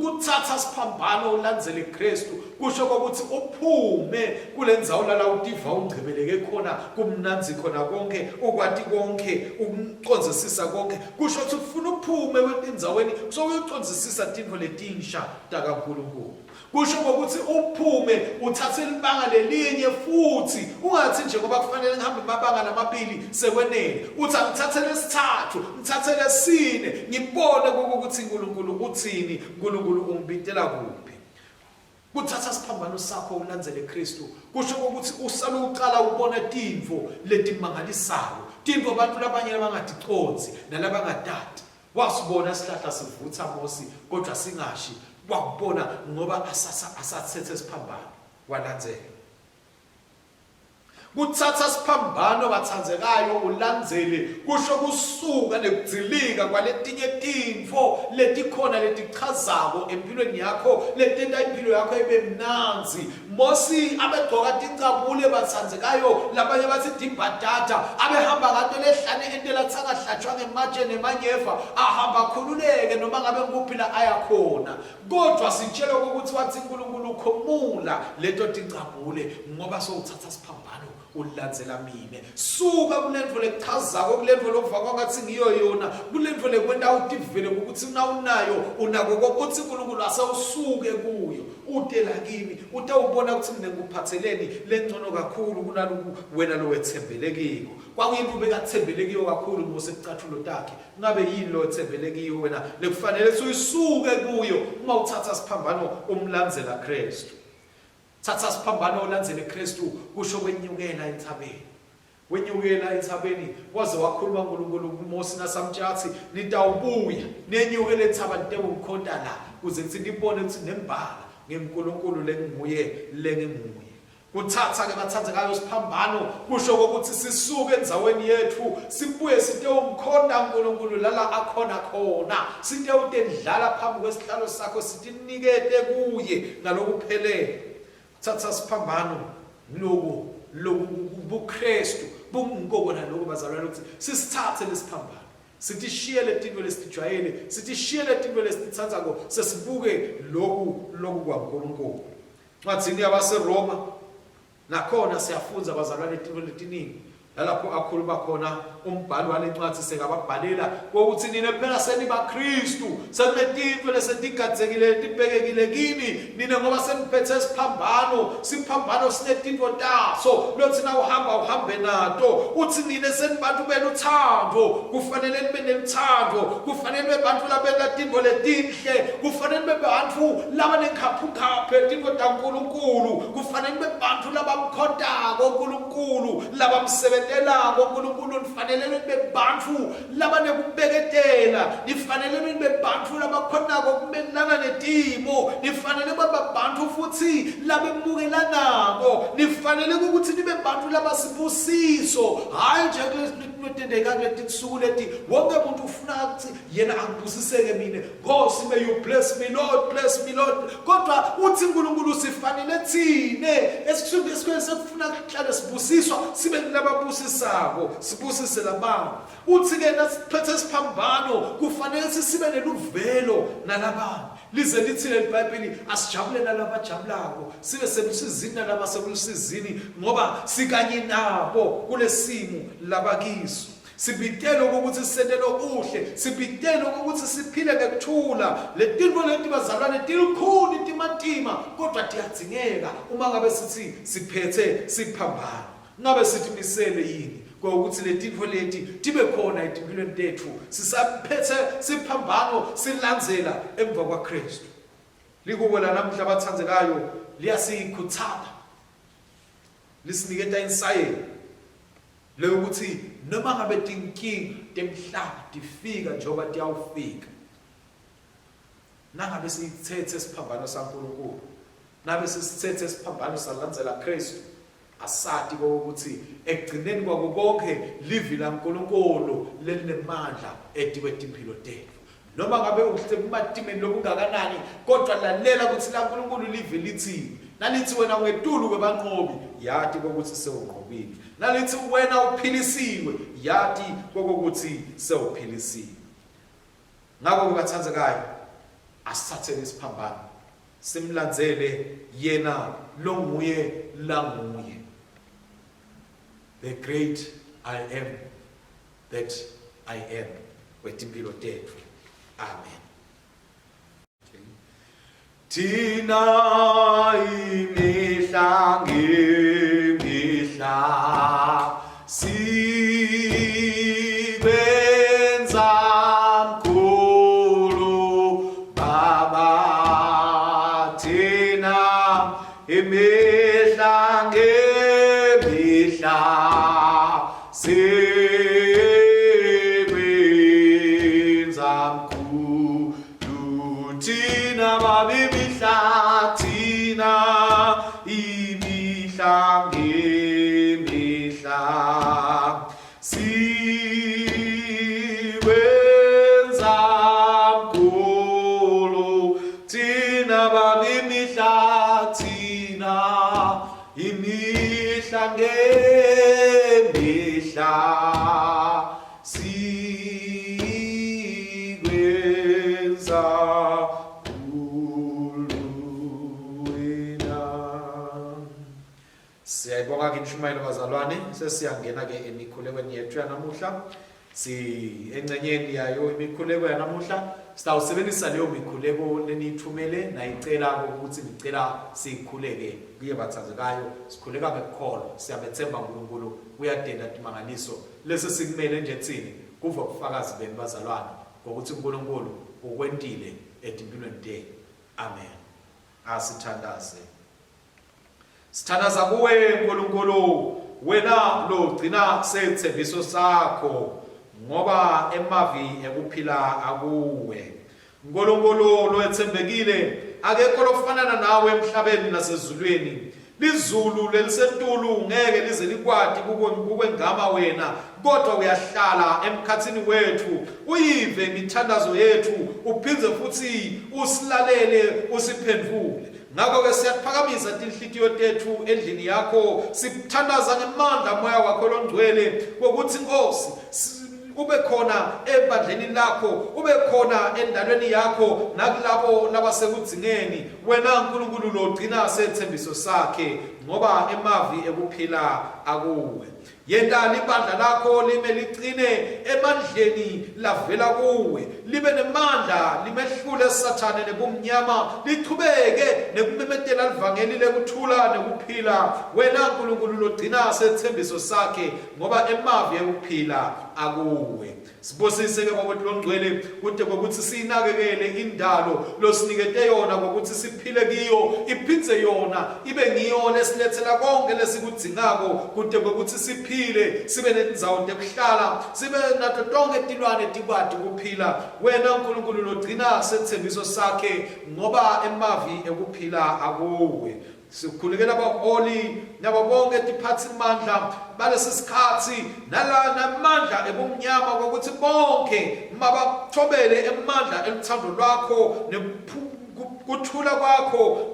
kutsatsa siphambano ulandzele Kristu kusho ukuthi uphume kulendzawo lala utiva ungcebeleke khona kumnandzi khona konke ukwati konke ukucondzisisa konke kusho ukuthi ufuna uphume etindzaweni so uyocondzisisa tintfo letinsha takaNkulunkulu. Kusho ngokuthi uphume uthathe libanga lelinye futhi ungathi nje ngoba kufanele ngihambe amabanga lamabili sekwenele uthi angithathe lesithathu ngithathe lesine ngibone ukuthi uNkulunkulu uthini uNkulunkulu ungibitela kuphi. Kuthatha siphambano sakho ulandzele Kristu kusho ukuthi usale uqala ubona tintfo letimangalisayo tintfo abantu labanye labangaticondzi nalabangatati. Wasibona isihlahla sivutha Mosi kodwa singashi wakubona ngoba asasa asathethe siphambano walandzela. Kuthatha siphambano bathandzekayo ulandzele kusho kusuka nekudzilika kwaletinye tintfo letikhona letichazako empilweni yakho letenta impilo yakho ibe mnandzi. Mosi abegcoka tincabule batsandzekayo labanye batsi timbadada abehamba ngato lehlane entela tsangahlatshwa ngematshe nemanyeva ahamba akhululeke noma ngabe ngikuphi la aya khona kodwa sitshelwa ukuthi wathi uNkulunkulu khumula leto tincabule ngoba sowuthatha siphambano ulandzela mine suka kulentfo lekuchazako kulentfo lokuva kwangatsi ngiyo yona kulentfo lekwenta utivele ukuthi nawunayo unako kokuthi uNkulunkulu asewusuke kuyo ute la kimi utawubona ukuthi mina ngikuphatheleni lengcono kakhulu kunaloku wena lowetsembele kiko. Kwakuyintfo bekatsembele kiyo kakhulu Mose ticatfulo takhe. Ngabe yini lowetsembele kiyo wena lekufanele suyisuke kuyo uma utsatsa siphambano umlandzela Kristu? Thatha siphambano ulandzele Kristu kusho kwenyukela entsabeni. Wenyukela entsabeni waze wakhuluma uNkulunkulu kuMosi nasamtshela nitawubuya nenyukele entsaba nitewungikhonta la kuze kutsi nibone kutsi nembala nginguNkulunkulu lenginguye lenginguye. Kuthatha ke bathandzekayo siphambano kusho kokuthi sisuke endzaweni yetfu sibuye sitewumkhonta uNkulunkulu lala akhona khona sitewutendlala phambi kwesihlalo sakho sitinikete kuye ngalokuphelele. Thatha siphambano loku loku buKristu bungukona lokho bazalwane ukuthi sisithathe lesiphambano sitishiye letinto lesitijwayele sitishiye letinto lesititsandzako sesibuke loku loku kwaNkulunkulu. Ncwadzini yabaseRoma Nakhona siyafundza bazalwane tintfo letiningi nalapho akhuluma khona umbhali walencwadzi sekababhalela kokuthi nine phela senibaKristu sekunetintfo lesetigadzekile letibhekekile kini nine ngoba seniphethe siphambano siphambano sinetintfo taso lotsi nawuhamba uhambe nato uthi nine senibantu beluthando kufanele nibe neluthando kufanele nibe bantfu labenta tintfo letinhle kufanele nibe bantfu labanenkhaphunkhaphu yetintfo taNkulunkulu Kufanele kube bantfu labamkhontako Nkulunkulu, labamsebentelako Nkulunkulu. Nifanele nibe bantfu labanekubeketela, nifanele nibe bantfu labakhonako kumelana netimo, nifanele kube bantfu futsi labemukelanako, nifanele ukuthi nibe bantfu labasibusiso, hhayi nje kuleti kuletinsuku leti wonke umuntu ufuna ukuthi yena angibusiseke mina. Nkosi may you bless me Lord bless me Lord kodwa uthi uNkulunkulu sifanele thine esisuke esikhweni sekufuna kuhlale sibusiswa sibe ngilababusisako sibusise labantu uthi ke nasiphethe siphambano kufanele sibe neluvelo nalabantu lize lithi leliBhayibheli asijabule nalabajabulako sibe selusizini nalabaselusizini ngoba sikanye nabo kulesimo labakiso Sibitelwe ukuthi sente lokuhle, sibitelwe ukuthi siphile ngekuthula. Letintfo leti bazalwane tilukhuni timatima kodwa tiyadzingeka uma ngabe sithi siphethe siphambano. Ngabe sitimisele yini kwekuthi letintfo leti tibe khona etimpilweni tetfu sisaphethe siphambano silandzela emva kwaKristu. Likubo lanamuhla batsandzekayo liyasikhutsata lisiniketa insayelo Leyokuthi noma ngabe tinkinga temhlaba tifika njengoba tiyawufika, nangabe siyithethe siphambano saNkulunkulu, nabe sisithethe siphambano salandzela Kristu, Asati kokuthi ekugcineni kwako konke livi laNkulunkulu lelinemandla etikwetimpilo tetfu. Noma ngabe usebumatimeni lobungakanani, kodwa lalela ukuthi laNkulunkulu livi lithini. Nalithi wena ungetulu kwebanqobi, yati kokuthi sewunqobile. Nalithi wena uphilisiwe, yati kokuthi sewuphilisiwe. Ngakho-ke bathandekayo, asithatheni isiphambano simlandzele yena longuye languye. The great I am that I am wetimpilo tetfu. Amen. Thina imihla ngemihla sikwenza mkhulu Baba thina imihla ngemihla sikwenza mkhulu thina baba imihla thina imihla ngemihla sikwenza mkhulu thina baba imihla thina imihla ngemihla sikwenza wena. Siyayibonga ke intshumayelo bazalwane, sesiyangena ke emikhulekweni yethu yanamuhla. Si engcenyeni yayo imikhuleko yanamuhla sitawusebenzisa leyo mikhuleko leniyithumele nayicela ukuthi nicela siyikhuleke kuye bathandekayo sikhuleka ngekukholwa siyamethemba uNkulunkulu uyadenda timangaliso Lesi sikumele nje thini kuva ubufakazi benu bazalwane ngokuthi uNkulunkulu ukwentile etimpilweni tenu. Amen. Asithandaze. Sithandaza kuwe Nkulunkulu wena logcina sethembiso sakho ngoba emavi ekuphila akuwe. Nkulunkulu lowetsembekile, akekho lofanana nawe emhlabeni nasezulwini. Lizulu lelisentulu ngeke lize likwati kukwengama wena, kodwa uyahlala emkhatsini wethu, uyive imithandazo yethu, uphindze futsi usilalele usiphendvule. Ngakho-ke siyaphakamisa tinhlitiyo tethu endlini yakho, sithandaza ngemandla moya wakho longcwele wokuthi Nkosi ube khona ebandleni lakho ube khona endalweni yakho nakulabo labasekudzingeni wena Nkulunkulu logcina sethembiso sakhe ngoba emavi ekuphila akuwe yenta libandla lakho lime licine emandleni lavela kuwe libe nemandla limehlule sathane nebumnyama lichubeke nekumemetela livangeli lekuthula nekuphila wena Nkulunkulu logcina sethembiso sakhe ngoba emavi ekuphila akuwe. Sibusise ke Baba longcwele kude kokuthi siyinakekele indalo losinikete yona ngokuthi siphile kiyo iphindze yona ibe ngiyo lesilethela konke lesikudzingako kude kokuthi siphile sibe nendzawo tekuhlala sibe nato tonke tilwane tikwati kuphila wena uNkulunkulu logcina sethembiso sakhe ngoba emavi ekuphila akuwe. Sikhulekela abaholi nabo bonke tiphathimandla balesi sikhathi nala namandla ebumnyama kokuthi bonke mabathobele emandla eluthando lwakho kuthula kwakho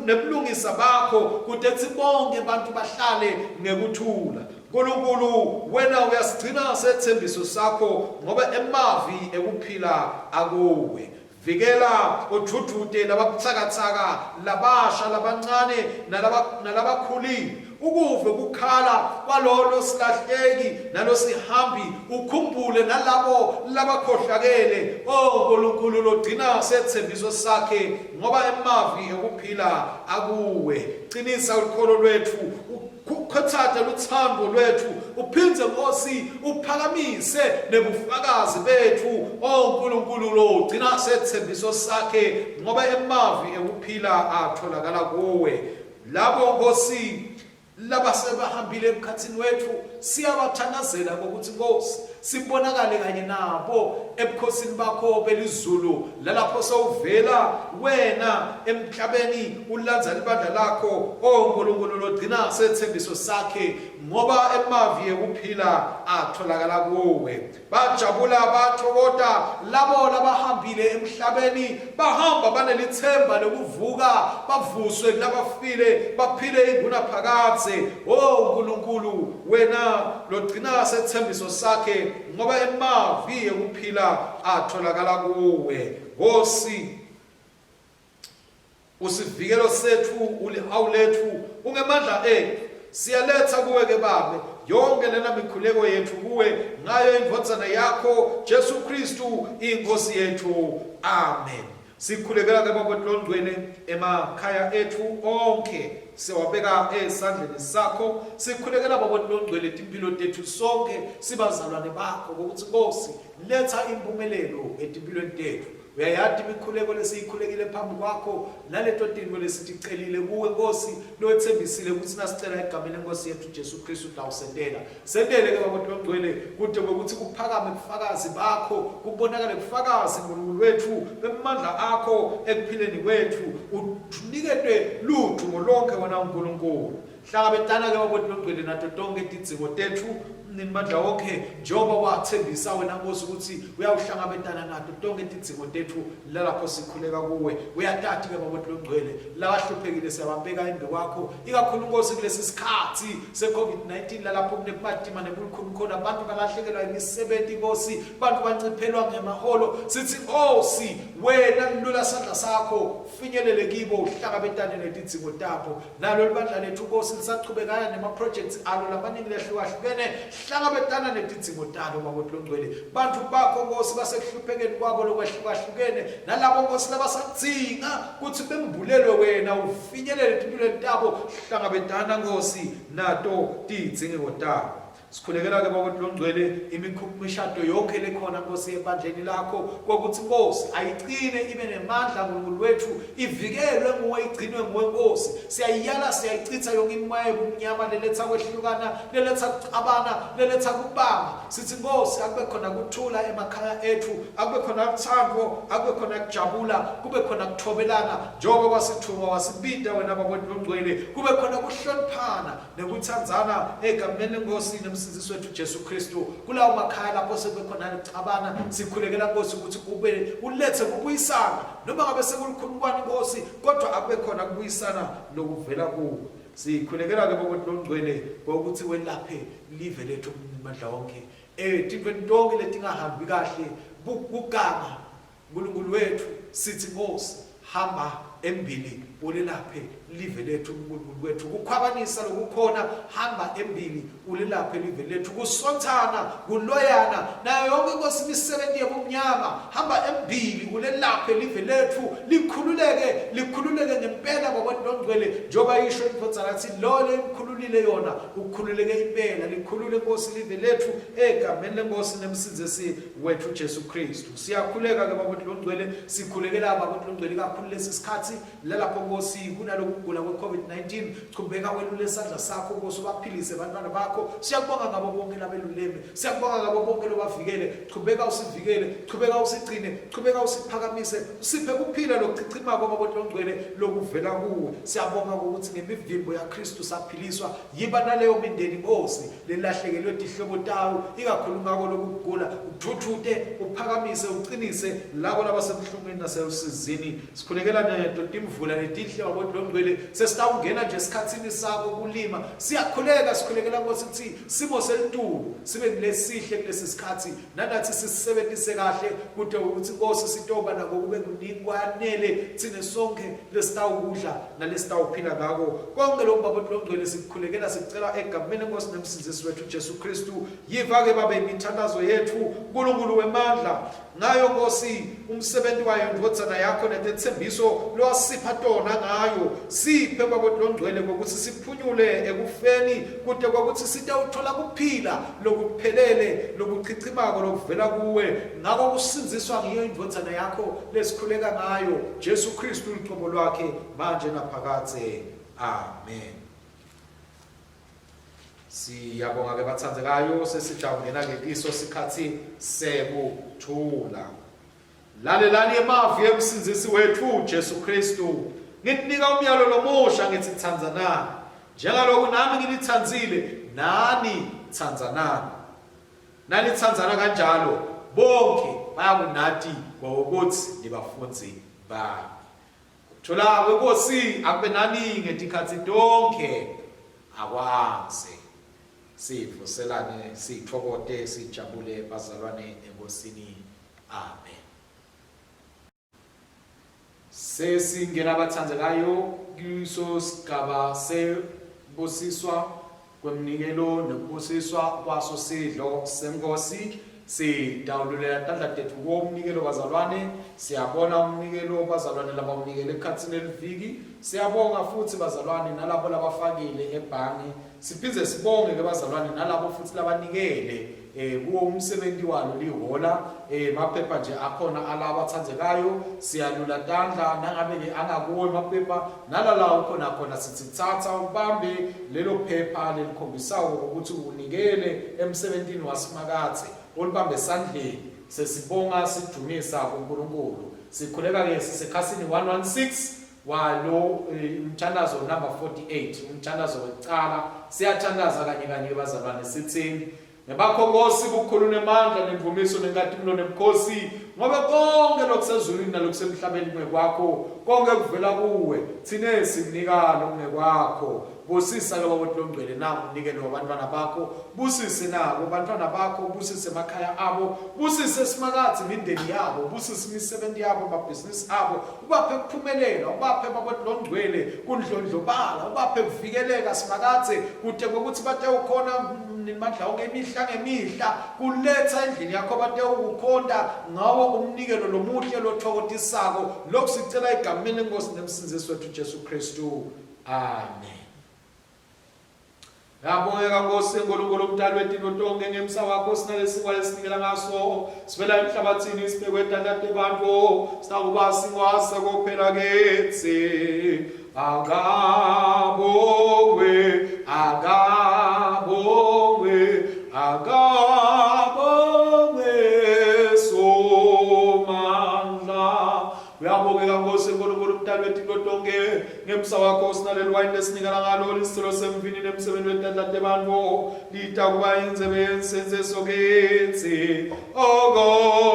nebulungisa bakho kudethi bonke abantu bahlale ngekuthula. Nkulunkulu wena uyasigcina sethembiso sakho ngoba emavi ekuphila akuwe. Vikela udvudvute lababutsakatsaka, labasha, labancane nalabakhulile. Ukuve kukhala kwalolo silahleki nalosihambi, ukhumbule nalabo labakhohlakele. O Nkulunkulu logcina sethembiso sakhe, ngoba emavi ekuphila akuwe. Qinisa ukholo lwethu, Khutsata lutsandvo lwetfu uphindze Nkosi uphakamise nebufakazi betfu o Nkulunkulu lo ugcina sethembiso sakhe ngoba emavi ekuphila atholakala kuwe labo Nkosi labasebahambile emkhatsini wetfu. Siyabathandazela ngokuthi Nkosi sibonakale kanye nabo ebukhosini bakho belizulu lalapho sewuvela wena emhlabeni ulandza libandla lakho o Nkulunkulu logcina sethembiso sakhe ngoba emavi ekuphila atholakala kuwe. Bajabula bathokota labo labahambile emhlabeni, bahamba banelithemba lokuvuka, bavuswe kulabafile, baphile ingunaphakadze. O Nkulunkulu, wena logcina sethembiso sakhe, ngoba emavi ekuphila atholakala kuwe. Nkosi, Usivikelo setfu, ulihawu letfu, ungemandla etfu. Siyaletsa kuwe ke Babe yonke lena mikhuleko yetfu kuwe ngayo indvodzana yakho Jesu Kristu iNkhosi yetfu. Amen. Sikhulekela ke Baba Longcwele emakhaya etfu onkhe siyawabeka esandleni sakho. Sikhulekela Baba Longcwele timphilo tetfu sonke sibazalwane bakho ngokuthi Nkosi letha impumelelo etimpilweni tetfu. Uyayati imikhuleko lesiyikhulekile phambi kwakho naleto tintfo lesiticelile kuwe Nkosi lowetsembisile kutsi nasicela egameni leNkhosi yetfu Jesu Khristu utawusentela. Sentele ke Baba Longcwele kute kwekutsi kuphakame bufakazi bakho kubonakale bufakazi Nkulunkulu wetfu bemandla akho ekuphileni kwetfu uniketwe ludvumo lonkhe wena Nkulunkulu. Hlangabetana ke Baba Longcwele nato tonkhe tidzingo tetfu Mninimandla wonke njengoba wathembisa wena Nkosi ukuthi uyawuhlangabetana nato tonke tidzingo tetfu lalapho sikhuleka kuwe. Uyatati ke Baba Longcwele labahluphekile siyababeka embi kwakho ikakhulu Nkosi kulesi sikhathi se-COVID-19 lalapho kunekumatima nebulukhuni khona abantu balahlekelwa imisebenzi Nkosi bantu banciphelwa ngemaholo sithi Nkosi wena lula sandla sakho finyelele kibo uhlangabetane netidzingo tabo. Nalo libandla lethu Nkosi lisachubekana nema-projects alo lamaningi lehlukahlukene hlangabetana netidzingo talo Baba Longcwele. Bantfu bakho Nkosi basekuhluphekeni kwabo lokwehlukahlukene nalabo Nkosi labasadzinga kutsi bembulelwe wena ufinyelele etimpilweni tabo hlangabetana Nkosi nato tidzingeko tabo. Sikhulekela ke Baba Longcwele imishado yonke lekhona Nkosi ebandleni lakho kokuthi Nkosi ayicine ibe nemandla Nkulunkulu wethu ivikelwe nguwe igcinwe nguwe Nkosi. Siyayiyala siyayichitha yonke imimoya yobumnyama leletha kwehlukana leletha kucabana leletha kubanga. Sithi Nkosi akube khona kuthula emakhaya ethu akube khona uthando akube khona kujabula kube khona kuthobelana njengoba wasithuma wasibita wena Baba Longcwele kube khona kuhloniphana nekutsandzana egameni leNkhosi nemsindzisi wetfu Jesu Khristu. Kulawo makhaya lapho sekube khona kucabana, sikhulekela Nkosi ukuthi ube ulethe kubuyisana noma ngabe sekulukhulukwane Nkosi, kodwa akube khona kubuyisana lokuvela kuwe. Sikhulekela ke Baba Longcwele ngokuthi welaphe live lethu mandla wonke. Eh tintfweni tonke letingahambi kahle kuganga Nkulunkulu wetfu, sitsi, Nkhosi, hamba embili ulelaphe live letfu, Nkulunkulu wetfu. Kukhwabanisa lokukhona, hamba embili ulelaphe live letfu. Kusontsana, kuloyana, nayo yonkhe, Nkhosi, imisebenti yebumnyama, hamba embili ulelaphe live letfu, likhululeke, likhululeke ngempela, Baba Longcwele, njengoba isho iNdvodzana yatsi, Loyo leyimkhululile yona, ukhululeke impela. Likhulule, Nkhosi, live letfu, eGameni leNkhosi neMsindzisi wetfu Jesu Khristu. Siyakhuleka ke Baba Longcwele, sikhulekela Baba Longcwele kakhulu lesi sikhathi lalapho Nkosi kunalokugula kwe-COVID-19. Chubeka welule isandla sakho Nkosi ubaphilise bantwana bakho. Siyakubonga ngabo bonke labeluleme. Siyakubonga ngabo bonke lobavikele. Chubeka usivikele, chubeka usigcine, chubeka usiphakamise, usiphe kuphila lokuchichimako Baba Longcwele lokuvela kuwe. Siyabonga ukuthi ngemivimbo yaKristu saphiliswa. Yiba naleyo mindeni Nkosi lelahlekelwe tihlobo tawo ikakhulu ngako lokugula udvudvute uphakamise uqinise labo labasebuhlungwini naselusizini. Sikhulekela neto timvula letinhle Baba Longcwele sesitawungena nje esikhatsini sako kulima. Siyakhuleka sikhulekela Nkosi kutsi simo selitulu sibe ngilesihle kulesi sikhathi nanathi sisisebentise kahle kute ukuthi Nkosi sitoba nako kube kuningi kwanele thine sonke lesitawukudla nalesitawuphila ngako. Konke lokhu Baba Longcwele sikukhulekela sikucela egameni leNkosi neMsindzisi wethu Jesu Kristu. Yiva-ke Babe imithandazo yetfu Nkulunkulu wemandla. Ngayo Nkosi umsebenzi wayo indvodzana yakho netetsembiso lowasipha tona ngayo. Siphe Baba Longcwele ngokuthi siphunyule ekufeni kute kwakutsi sitawuthola kuphila lokuphelele lokuchichimako lokuvela kuwe. Ngako kusindziswa ngiyo indvodzana yakho lesikhuleka ngayo Jesu Kristu lucobo lwakhe manje naphakadze. Amen. Siyabonga ke bathandekayo sesijawungena ke kiso sikhathi sekuthula. Lalelani emavi emsindzisi wetfu Jesu Kristu. Ngininika umyalo lomusha ngithi tsandzanani. Njengaloku nami nginitsandzile nani tsandzanani. Nanitsandzana kanjalo bonke bayakunati ngokuthi nibafundzi bami. Thola kweNkosi akube nani ngetikhatsi tonkhe akwandze. Sivuselane sithokote sijabule bazalwane eNkosini. Amen. Sesingena abathandekayo kuso sigaba sebusiswa kwemnikelo nekubusiswa kwaso sidlo senkosi sitawululela tandla tetfu kuwo umnikelo bazalwane siyabona umnikelo bazalwane labawunikele ekhatsini eliviki siyabonga futhi bazalwane nalabo labafakile ebhange siphindze sibonge ke bazalwane nalabo futhi labanikele eh kuwo umsebenzi walo lihola eh maphepha nje akhona alaba athandzekayo siyalula tandla nangabe ke angakuwo emaphepha nalala ukhona khona sithi thatha ubambe lelo phepha lelikhombisayo ukuthi unikele emsebentini wasimakathe ulibambe esandleni sesibonga sidumisa kuNkulunkulu sikhuleka ke sisekhasini 116 walo eh, umthandazo number 48 umthandazo wekucala siyathandaza kanye kanye bazalwane sithi ngebakho Nkosi bukhulu nemandla nemvumiso nenkatimulo nebukhosi ngoba konke lokusezulwini nalokusemhlabeni kungekwakho konke kuvela kuwe thine sikunika lokungekwakho Busisa ke baba longcwele na umnikelo wabantwana bakho busise nabo bantwana bakho busise emakhaya abo busise simakadze imindeni yabo busise imisebenzi yabo amabhizinisi abo ubaphe kuphumelela ubaphe baba longcwele kundlondlobala ubaphe kuvikeleka simakadze kute kwekuthi batewukhona nimandla onke imihla ngemihla kuletha endlini yakho batewukukhonta ngawo umnikelo lomuhle lothokotisako lokhu sicela egameni lenkosi nemsindzisi wethu Jesu Kristu Amen. Ngabongeka Nkosi uNkulunkulu umdali wetinto tonke ngemsa wakho sinalesinkwa lesinikela ngaso sivela emhlabathini sibekwe etandla tebantfu sitakuba sinkwa sekuphela kitsi akabongwe akabongwe akabongwe somandla Uyabongeka Nkosi uNkulunkulu umdali wetinto tonke ngemsa wakho sinaleli wayini lesinikela ngalo lisicelo semvini nemsebenzi wetandla tebantfu litakuba indzebe yensenseso kitsi okobonge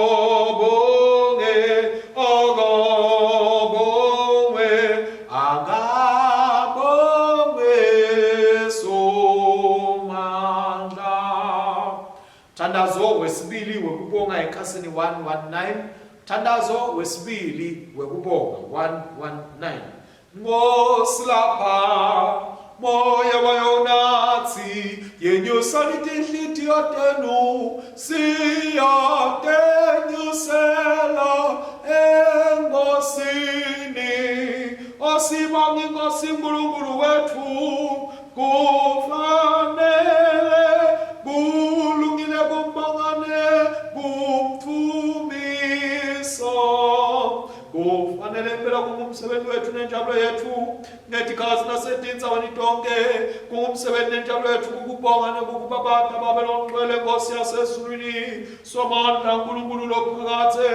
okobongwe akabongwe somandla Thandazo wesibili wekubonga ekhasini 119 Thandazo wesibili wekubonga 119 Nkosi lapha moya wayonathi yenyusani tinhlitiyo tenu siyatenyusela enkosini osibonga inkosi uNkulunkulu wethu Kufanele kulungile kumbongane kumdvumiso. Kufanele impela kungumsebenzi wethu nenjabulo yethu ngetikhathi nasetindzaweni tonke kungumsebenzi nenjabulo yethu kukubonga nekukubabata Babe longcwele Nkosi yasezulwini Somandla Nkulunkulu lophakadze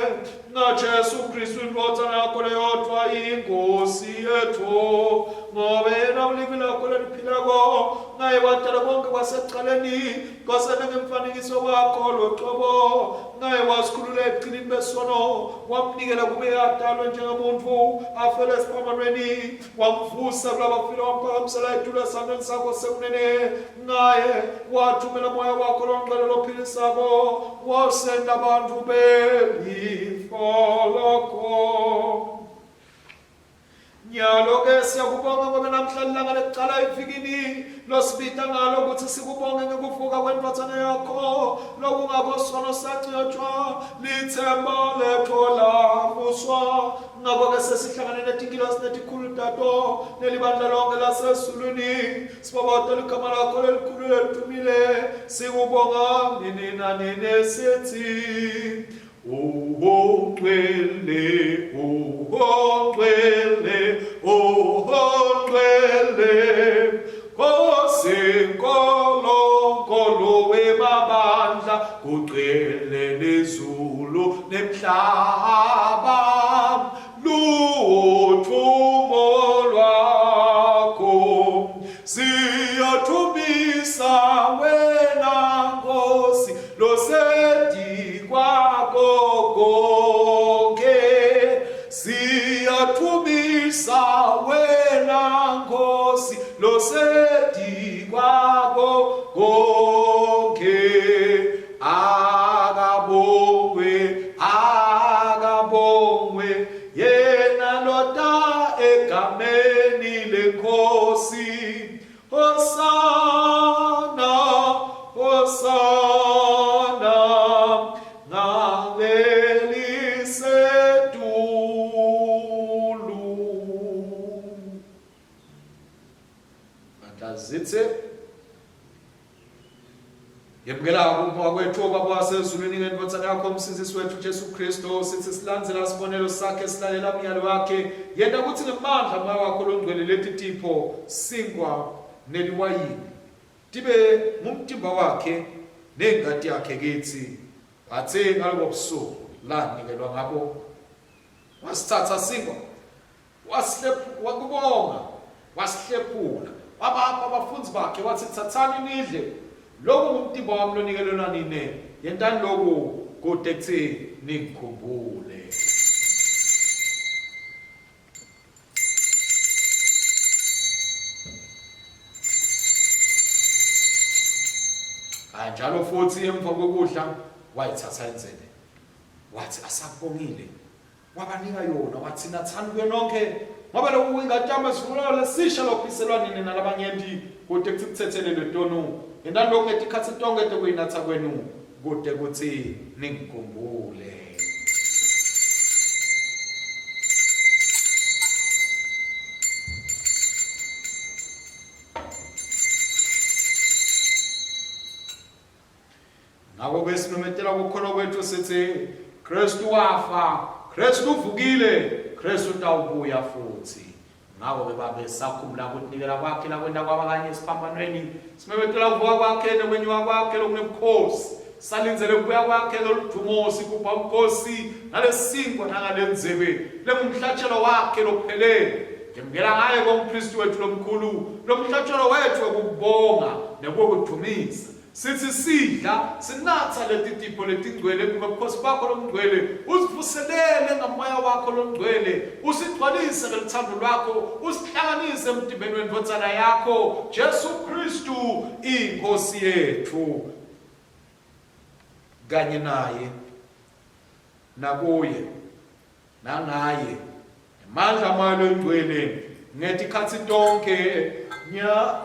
ngaJesu Kristu indvodzana yakho leyodvwa inkosi yethu ngobe yena ulivi lakho leliphilako ngaye wadala konke kwasekucaleni kwasele ngemfanekiso wakho locobo ngaye wasikhulula ebugcinini besono wamnikela kube adalwe njengemuntfu afele esiphambanweni wamvusa kulabafile wamphakamisela etulu esandleni sakho sekunene ngaye wathumela moya wakho longcwele lophilisako wasenda bantfu belifa lakho Nyalo-ke siyakubonga ngobe namhla lilanga lekucala evikini losibita ngalo kutsi sikubonge ngekuvuka kwendvodzana yakho lokungako sono sancotshwa lithemba letho lavuswa ngako-ke sesihlangane netingilosi netikhulu tato nelibandla lonke lasezulwini Sibabata ligama lakho lelikhulu lelidumile sikubonga nini nanini sithi Ungcwele ungcwele ungcwele Nkosi Nkulunkulu. Baba lutfumo lwakho siyothumisa wena Nkosi losedikwako konke siyathumisa wena Nkosi losedikwako konke akabongwe akabongwe yena lota egameni lenkosi Hosana Hosana ngavelisetulu Bandla zithe Yemukela ukuphuma kwethu Baba wasezulwini ngendvodzana yakho umsindzisi wethu Jesu Kristu sithi silandzela sibonelo sakhe silalela umyalo wakhe yenta kutsi ngemandla moya wakho longcwele leti tipho sinkwa neliwayini tibe ngumtimba wakhe nengati yakhe kitsi watsi ngalobo busuku lanikelwa ngabo wasitsatsa sinkwa Wakubonga, wasihlephula, wabapha abafundzi bakhe, watsi, Tsatsani nidle, loku ngumtimba wami lonikelelwa nine, yentani loku kute kutsi ningikhumbule. Kanjalo futhi emva kokudla wayithatha indzebe, wathi asakubongile Wabanika yona watsi, Natsani kuyo nonkhe, ngoba loku kuyingati yami yesivumelwano lesisha lokuphiselwa nine nalabanyenti kute kutsi kutsetselelwe tonu. Yentani loku ngetikhatsi tonkhe tekuyinatsa kwenu kute kutsi ningikhumbule. Ngakho-ke simemetela kukholwa kwethu sithi Kristu wafa, Kristu uvukile, Kristu utawubuya futhi. Ngakho-ke babe sakhumbula kutinikela kwakhe lakwenta kwaba kanye esiphambanweni, simemetela kuvuka kwakhe nekwenyuka kwakhe lokunebukhosi. Salindzele kubuya kwakhe loludumo sigubha umkhosi ngalesinkwa nangalendzebe lengumhlatshelo wakhe lophelele. Ngemukela ngaye kompristi wethu lomkhulu lomhlatshelo wethu wekubonga nekuwukudumisa. Sithi sidla sinatsa leti tipho letingcwele kubukhosi bakho lobungcwele usivuselele ngamoya wakho longcwele usigcwalise ngeluthando lwakho usihlanganise emtimbeni wendvodzana yakho Jesu Kristu inkosi yethu kanye naye nakuye nangaye Mandla amoya loyingcwele ngetikhatsi tonkhe nya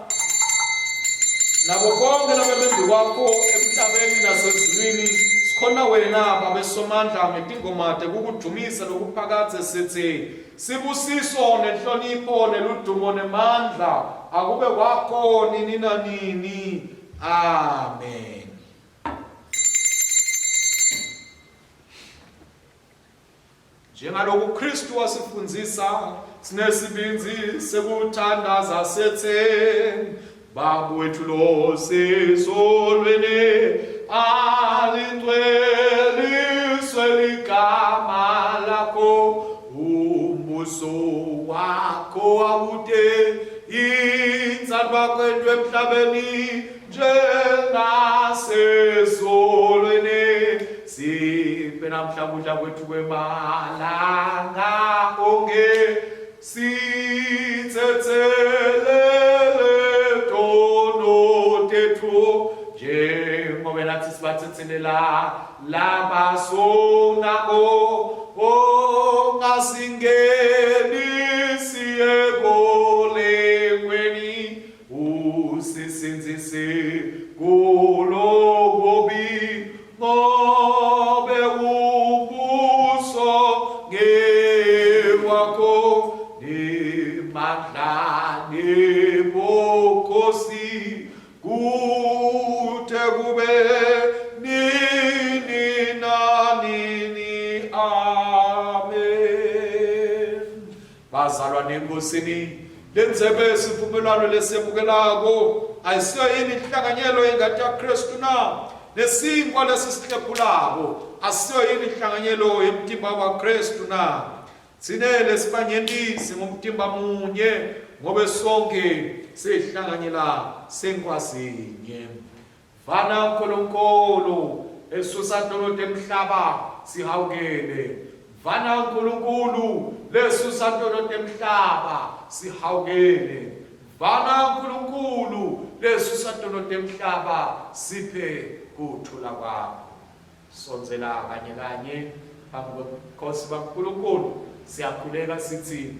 nabo bonke labembi kwakho emhlabeni nasezulwini sikhona wena babe somandla ngetingoma tekukudumisa lokuphakadze sithi sibusiso nenhlonipho neludumo nemandla akube kwakho nini nanini amen. Njengaloku Kristu wasifundzisa sinesibindzi sekuthandaza sethe Baba wethu losezulwini alingcweliswe ligama lakho umbuso wakho awute intsandvo kwethu emhlabeni njengasezulwini Siphe namhla kudla kwethu kwemalanga onke sitsetselele tono tethu njengoba nathi sibatsetselela labasonako ongasingenisi ekulingweni Usisindzise kulobubi ngobe ubuso ngewakho nemandla nebukhosi kute kube nini nanini. Amen. Bazalwane eNkosini, lendzebe yesivumelwano lesemukelako ayisiyo yini inhlanganyelo yengati yaKristu na? Nesinkwa lesisihlephulako Asiyo yini inhlanganyelo yemtimba waKristu na? Tsine lesibanyenti singumtimba munye ngobe sonke sihlanganyela sinkhwa sinye. Vana Nkulunkulu esusa tono temhlaba sihawukele. Vana Nkulunkulu lesusa tono temhlaba sihawukele. Vana Nkulunkulu lesusa tono temhlaba siphe kuthula kwakho. Sondzela kanye kanye phambi kweNkosi baNkulunkulu siyakhuleka sithi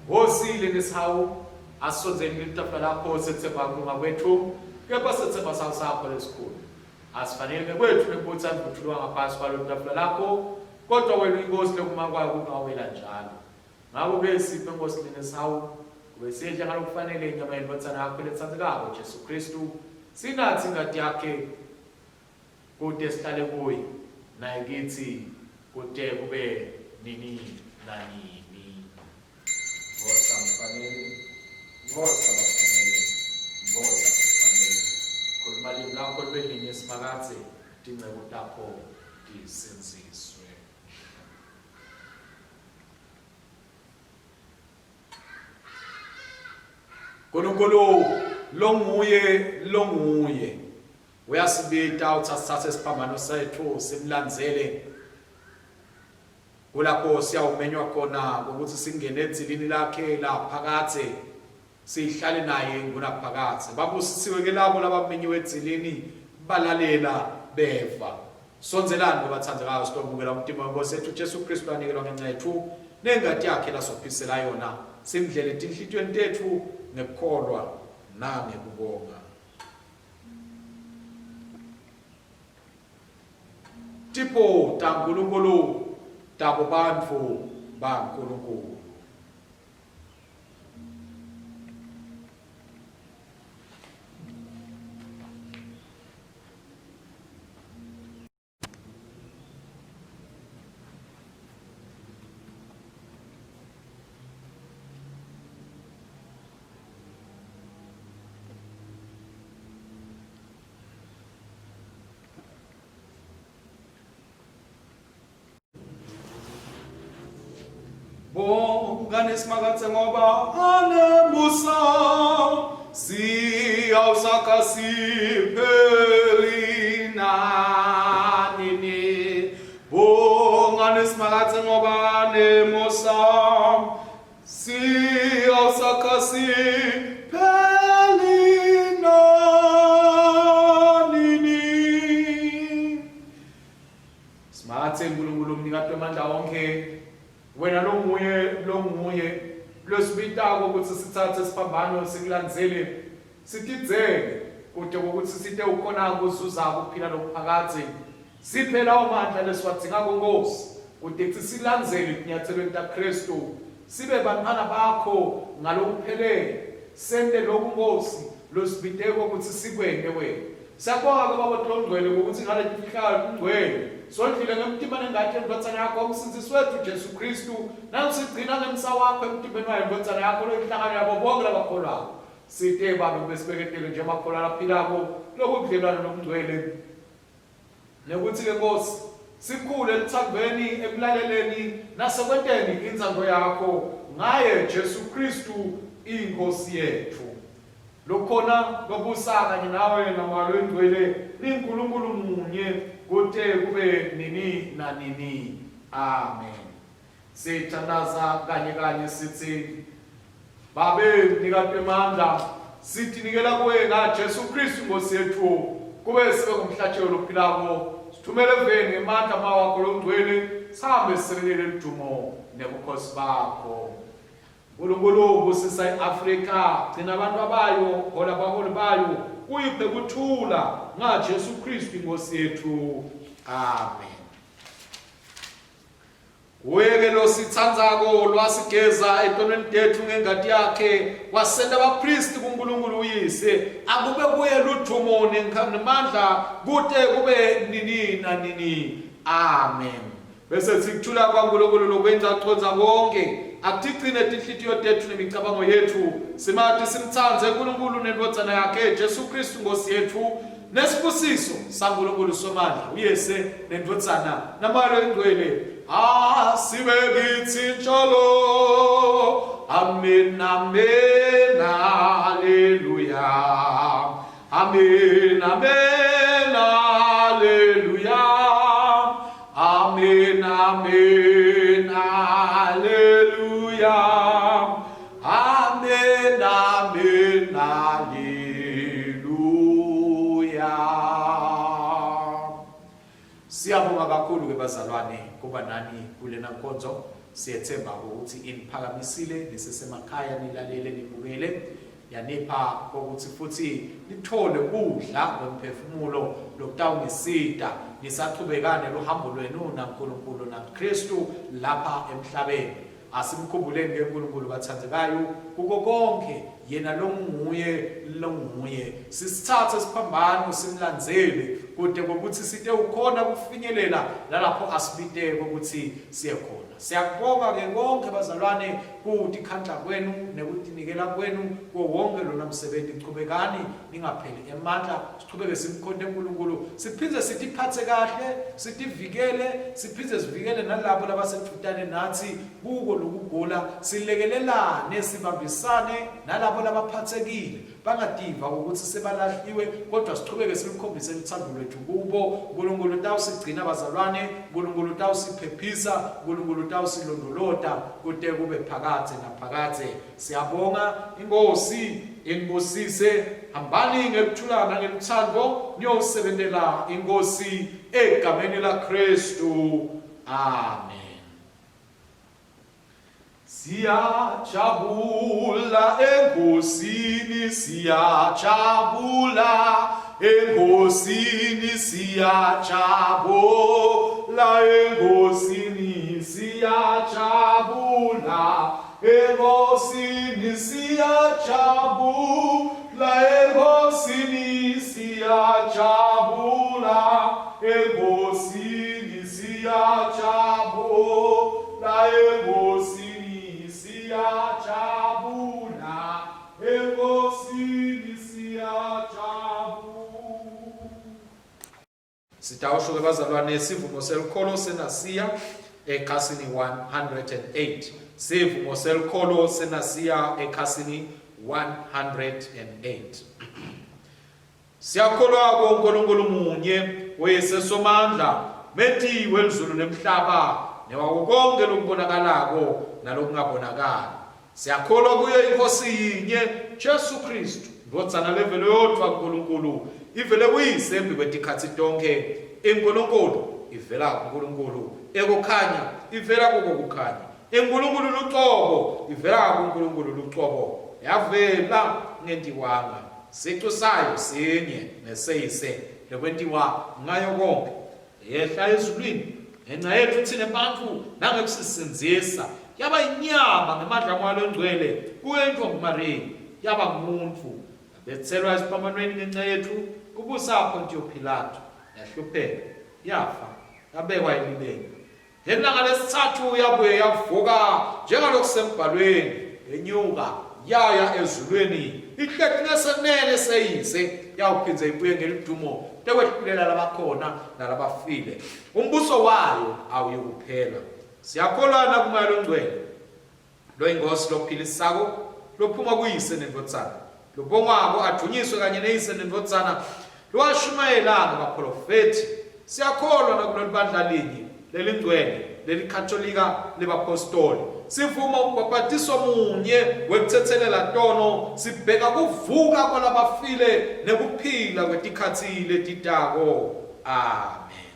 Nkosi lenesihawu asondzeni kulitafula lakho sethemba kulunga kwethu kepha sethemba sawo sakho lesikhulu asifanele ngekwethu nekubutsa imvuthuluka ngaphansi kwalo tafula lakho kodwa wena inkosi lokuma kwayo kungawela njalo ngakho-ke siphe nkosi lenesihawu kube sidle ngalokufanele inyama yendvodzana yakho letsandzekako Jesu Kristu sinatsi ingati yakhe Kute sihlale kuye, naye kitsi, kute kube nini nanini. Ngosa ngifanele, ngosa bafanele, ngosa sifanele. Khuluma livi lakho libe linye Simakadze, tinceku takho tisindziswe. Nkulunkulu longuye longuye Uyasibita uthi asithathe isiphambano sethu simlandzele. Kulapho siyawumenywa khona ukuthi singene edzilini lakhe laphakadze sihlale naye ngunaphakadze. Babusisiwe ke labo labamenyiwe edzilini balalela beva. Sondzelani bobathandekayo sitobukela umtimba weNkosi yethu Jesu Kristu anikelwa ngenxa yethu nengati yakhe lasophisela yona simdlele etinhlitiyweni tetfu ngekukholwa nangekubonga. Tipho taNkulunkulu tabo bantfu baNkulunkulu. Bongani Simakadze ngoba anemusa siyawusakha sipheli nanini. Bongani Simakadze ngoba anemusa siyawusakha sipheli nanini. Simakadze Nkulunkulu umnikati wemandla onkhe Wena longuye longuye losibitako kutsi sitsatse siphambano sikulandzele sitidzele kute kwekutsi site ukhona kuzuza kuphila lokuphakadze. Siphe lawo mandla lesiwadzingako Nkhosi kute kutsi silandzele etinyatselweni taKhristu sibe bantfwana bakho ngalokuphelele. Sente loku Nkhosi losibiteko kutsi sikwente wena. Siyabonga ke Baba Longcwele ngokuthi ngaleti mfihlakalo tingcwele sondlile ngemtimba nengati yendvodzana yakho umsindzisi wetfu Jesu Khristu nangisigcina ngemsa wakho emtimbeni wayo indvodzana yakho loyinhlangano yabo bonke labakholwako. Site Babe kube sibeketele nje emakholwa laphilako lobudlelwano lobungcwele nekutsi ke Nkosi sikhule eluthandweni ekulaleleni nasekwenteni intsandvo yakho ngaye Jesu Khristu iNkhosi yetfu. Lokhona lobusa kanye nawe naMoya loyiNgcwele, niNkulunkulu munye, kute kube nini nanini. Amen. Sithandaza kanye kanye sithi, Babe, mnikati wemandla, sitinikela kuwe ngaJesu Kristu Nkosi yetfu, kube sibe ngumhlatshelo lophilako, sithumele eveni ngemandla Moya wakho loNgcwele, sihambe sisebentele ludumo nebukhosi bakho. Nkulunkulu busisa i-Afrika, gcina abantu abayo, hola abaholi bayo, uyiphe kuthula ngaJesu Kristu iNkosi yethu. Amen. Kuye-ke lositsandzako lwasigeza etonweni tetfu ngengati yakhe, wasenta baphristi kuNkulunkulu uYise, akube kuye ludvumo nemandla kute kube nini nanini. Amen. Bese sikuthula kwaNkulunkulu lokwenza condza konke akutigcine tinhlitiyo tetfu nemicabango yetfu simati simtsandze uNkulunkulu nendvodzana yakhe Jesu Kristu Nkosi yetfu. Nesibusiso saNkulunkulu Somandla, uYese neNdvodzana naMoya loyiNgcwele, asibe kitsi njalo. Amen, amen, haleluya. Amen, amen, haleluya. Amen, amen, haleluya. Amen, amen, haleluya. Siyabonga kakhulu ke bazalwane kuba nani kulena nkonzo. Siyethemba ukuthi iniphakamisile nisesemakhaya nilalele nibukele yanipha ukuthi futhi nithole ukudla kwemphefumulo lokutawunisita nisachubekane luhambo lwenu naNkulunkulu naKristu lapha emhlabeni. Asimkhumbuleni ke uNkulunkulu bathandekayo kuko konke yena longuye longuye sisithathe siphambano simlandzele kude kokuthi site ukhona kufinyelela nalapho asibiteke ukuthi siye khona. Siyakubonga ke konke bazalwane kutikhandla kwenu nekutinikela kwenu kuwo wonke lona msebenzi. Chubekani ningapheli emandla, sichubeke simkhonte uNkulunkulu, siphindze sitiphatse kahle, sitivikele, siphindze sivikele nalabo labasedvutane nathi kuko lokugula, silekelelane, sibambisane nalabo labaphatsekile. Bangativa ukuthi sebalahliwe kodwa sichubeke silukhombise luthando lwethu kubo. Nkulunkulu utawusigcina bazalwane, Nkulunkulu utawusiphephisa, Nkulunkulu utawusilondolota kute kube phakadze naphakadze. Siyabonga iNkhosi inibusise. Hambani ngekuthula nangeluthando niyosebentela iNkhosi egameni laKhristu. Amen. Siyajabula eNkosini, siyajabula eNkosini, siyajabula eNkosini, siyajabula eNkosini, siyajabula eNkosini, siyajabula eNkosini, Siyajabula eNkosini, siyajabula eNkosini, siyajabula. Sitawusho ke bazalwane sivumo selukholo senasiya ekhasini 108. Sivumo selukholo senasiya ekhasini 108. Siyakholwa kuNkulunkulu munye, uYise Somandla, Menti welizulu nemhlaba, newako konke lokubonakalako nalokungabonakali. Siyakholwa kuyo iNkosi yinye, Jesu Kristu, Ndvodzana levele yodvwa kuNkulunkulu, ivele kuYise embikwetikhatsi tonkhe. INkulunkulu ivela kuNkulunkulu, ekukhanya ivela kuko kukhanya. INkulunkulu lucobo ivela kuNkulunkulu lucobo, yavela ngentiwanga. Sicu sayo sinye neseyise lekwentiwa ngayo konkhe. Yehla ezulwini ngenca yetfu tsine bantfu nangekusisindzisa. Yaba yinyama ngemandla aMoya Longcwele kuyo intfombi Mariya. Yaba ngumuntfu. Yabetselwa esiphambanweni ngenca yetfu kubusa Pontiyo Pilatu. Yahlupheka, yafa, yabekwa elibeni. Ngelanga lesitsatfu yabuye yavuka njengalokusembhalweni, yenyuka yaya ezulwini, ihleti ngesenele seyise, yawuphindze ibuye ngelidumo tekwehlulela labakhona nalabafile. Umbuso wayo awuyukuphela. Siyakholwa nakuMoya Longcwele, loyiNkhosi lophilisako, lophuma kuYise neNdvodzana, lobongwako advunyiswe kanye neYise neNdvodzana, lowashumayela ngebapholofethi. Siyakholwa nakulolu bandla linye lelingcwele lelikhatolika lebaphostoli. Sivuma umbhabhatiso munye wekutsetselela tono, sibheka kuvuka kwalabafile nekuphila kwetikhatsi letitako. Amen.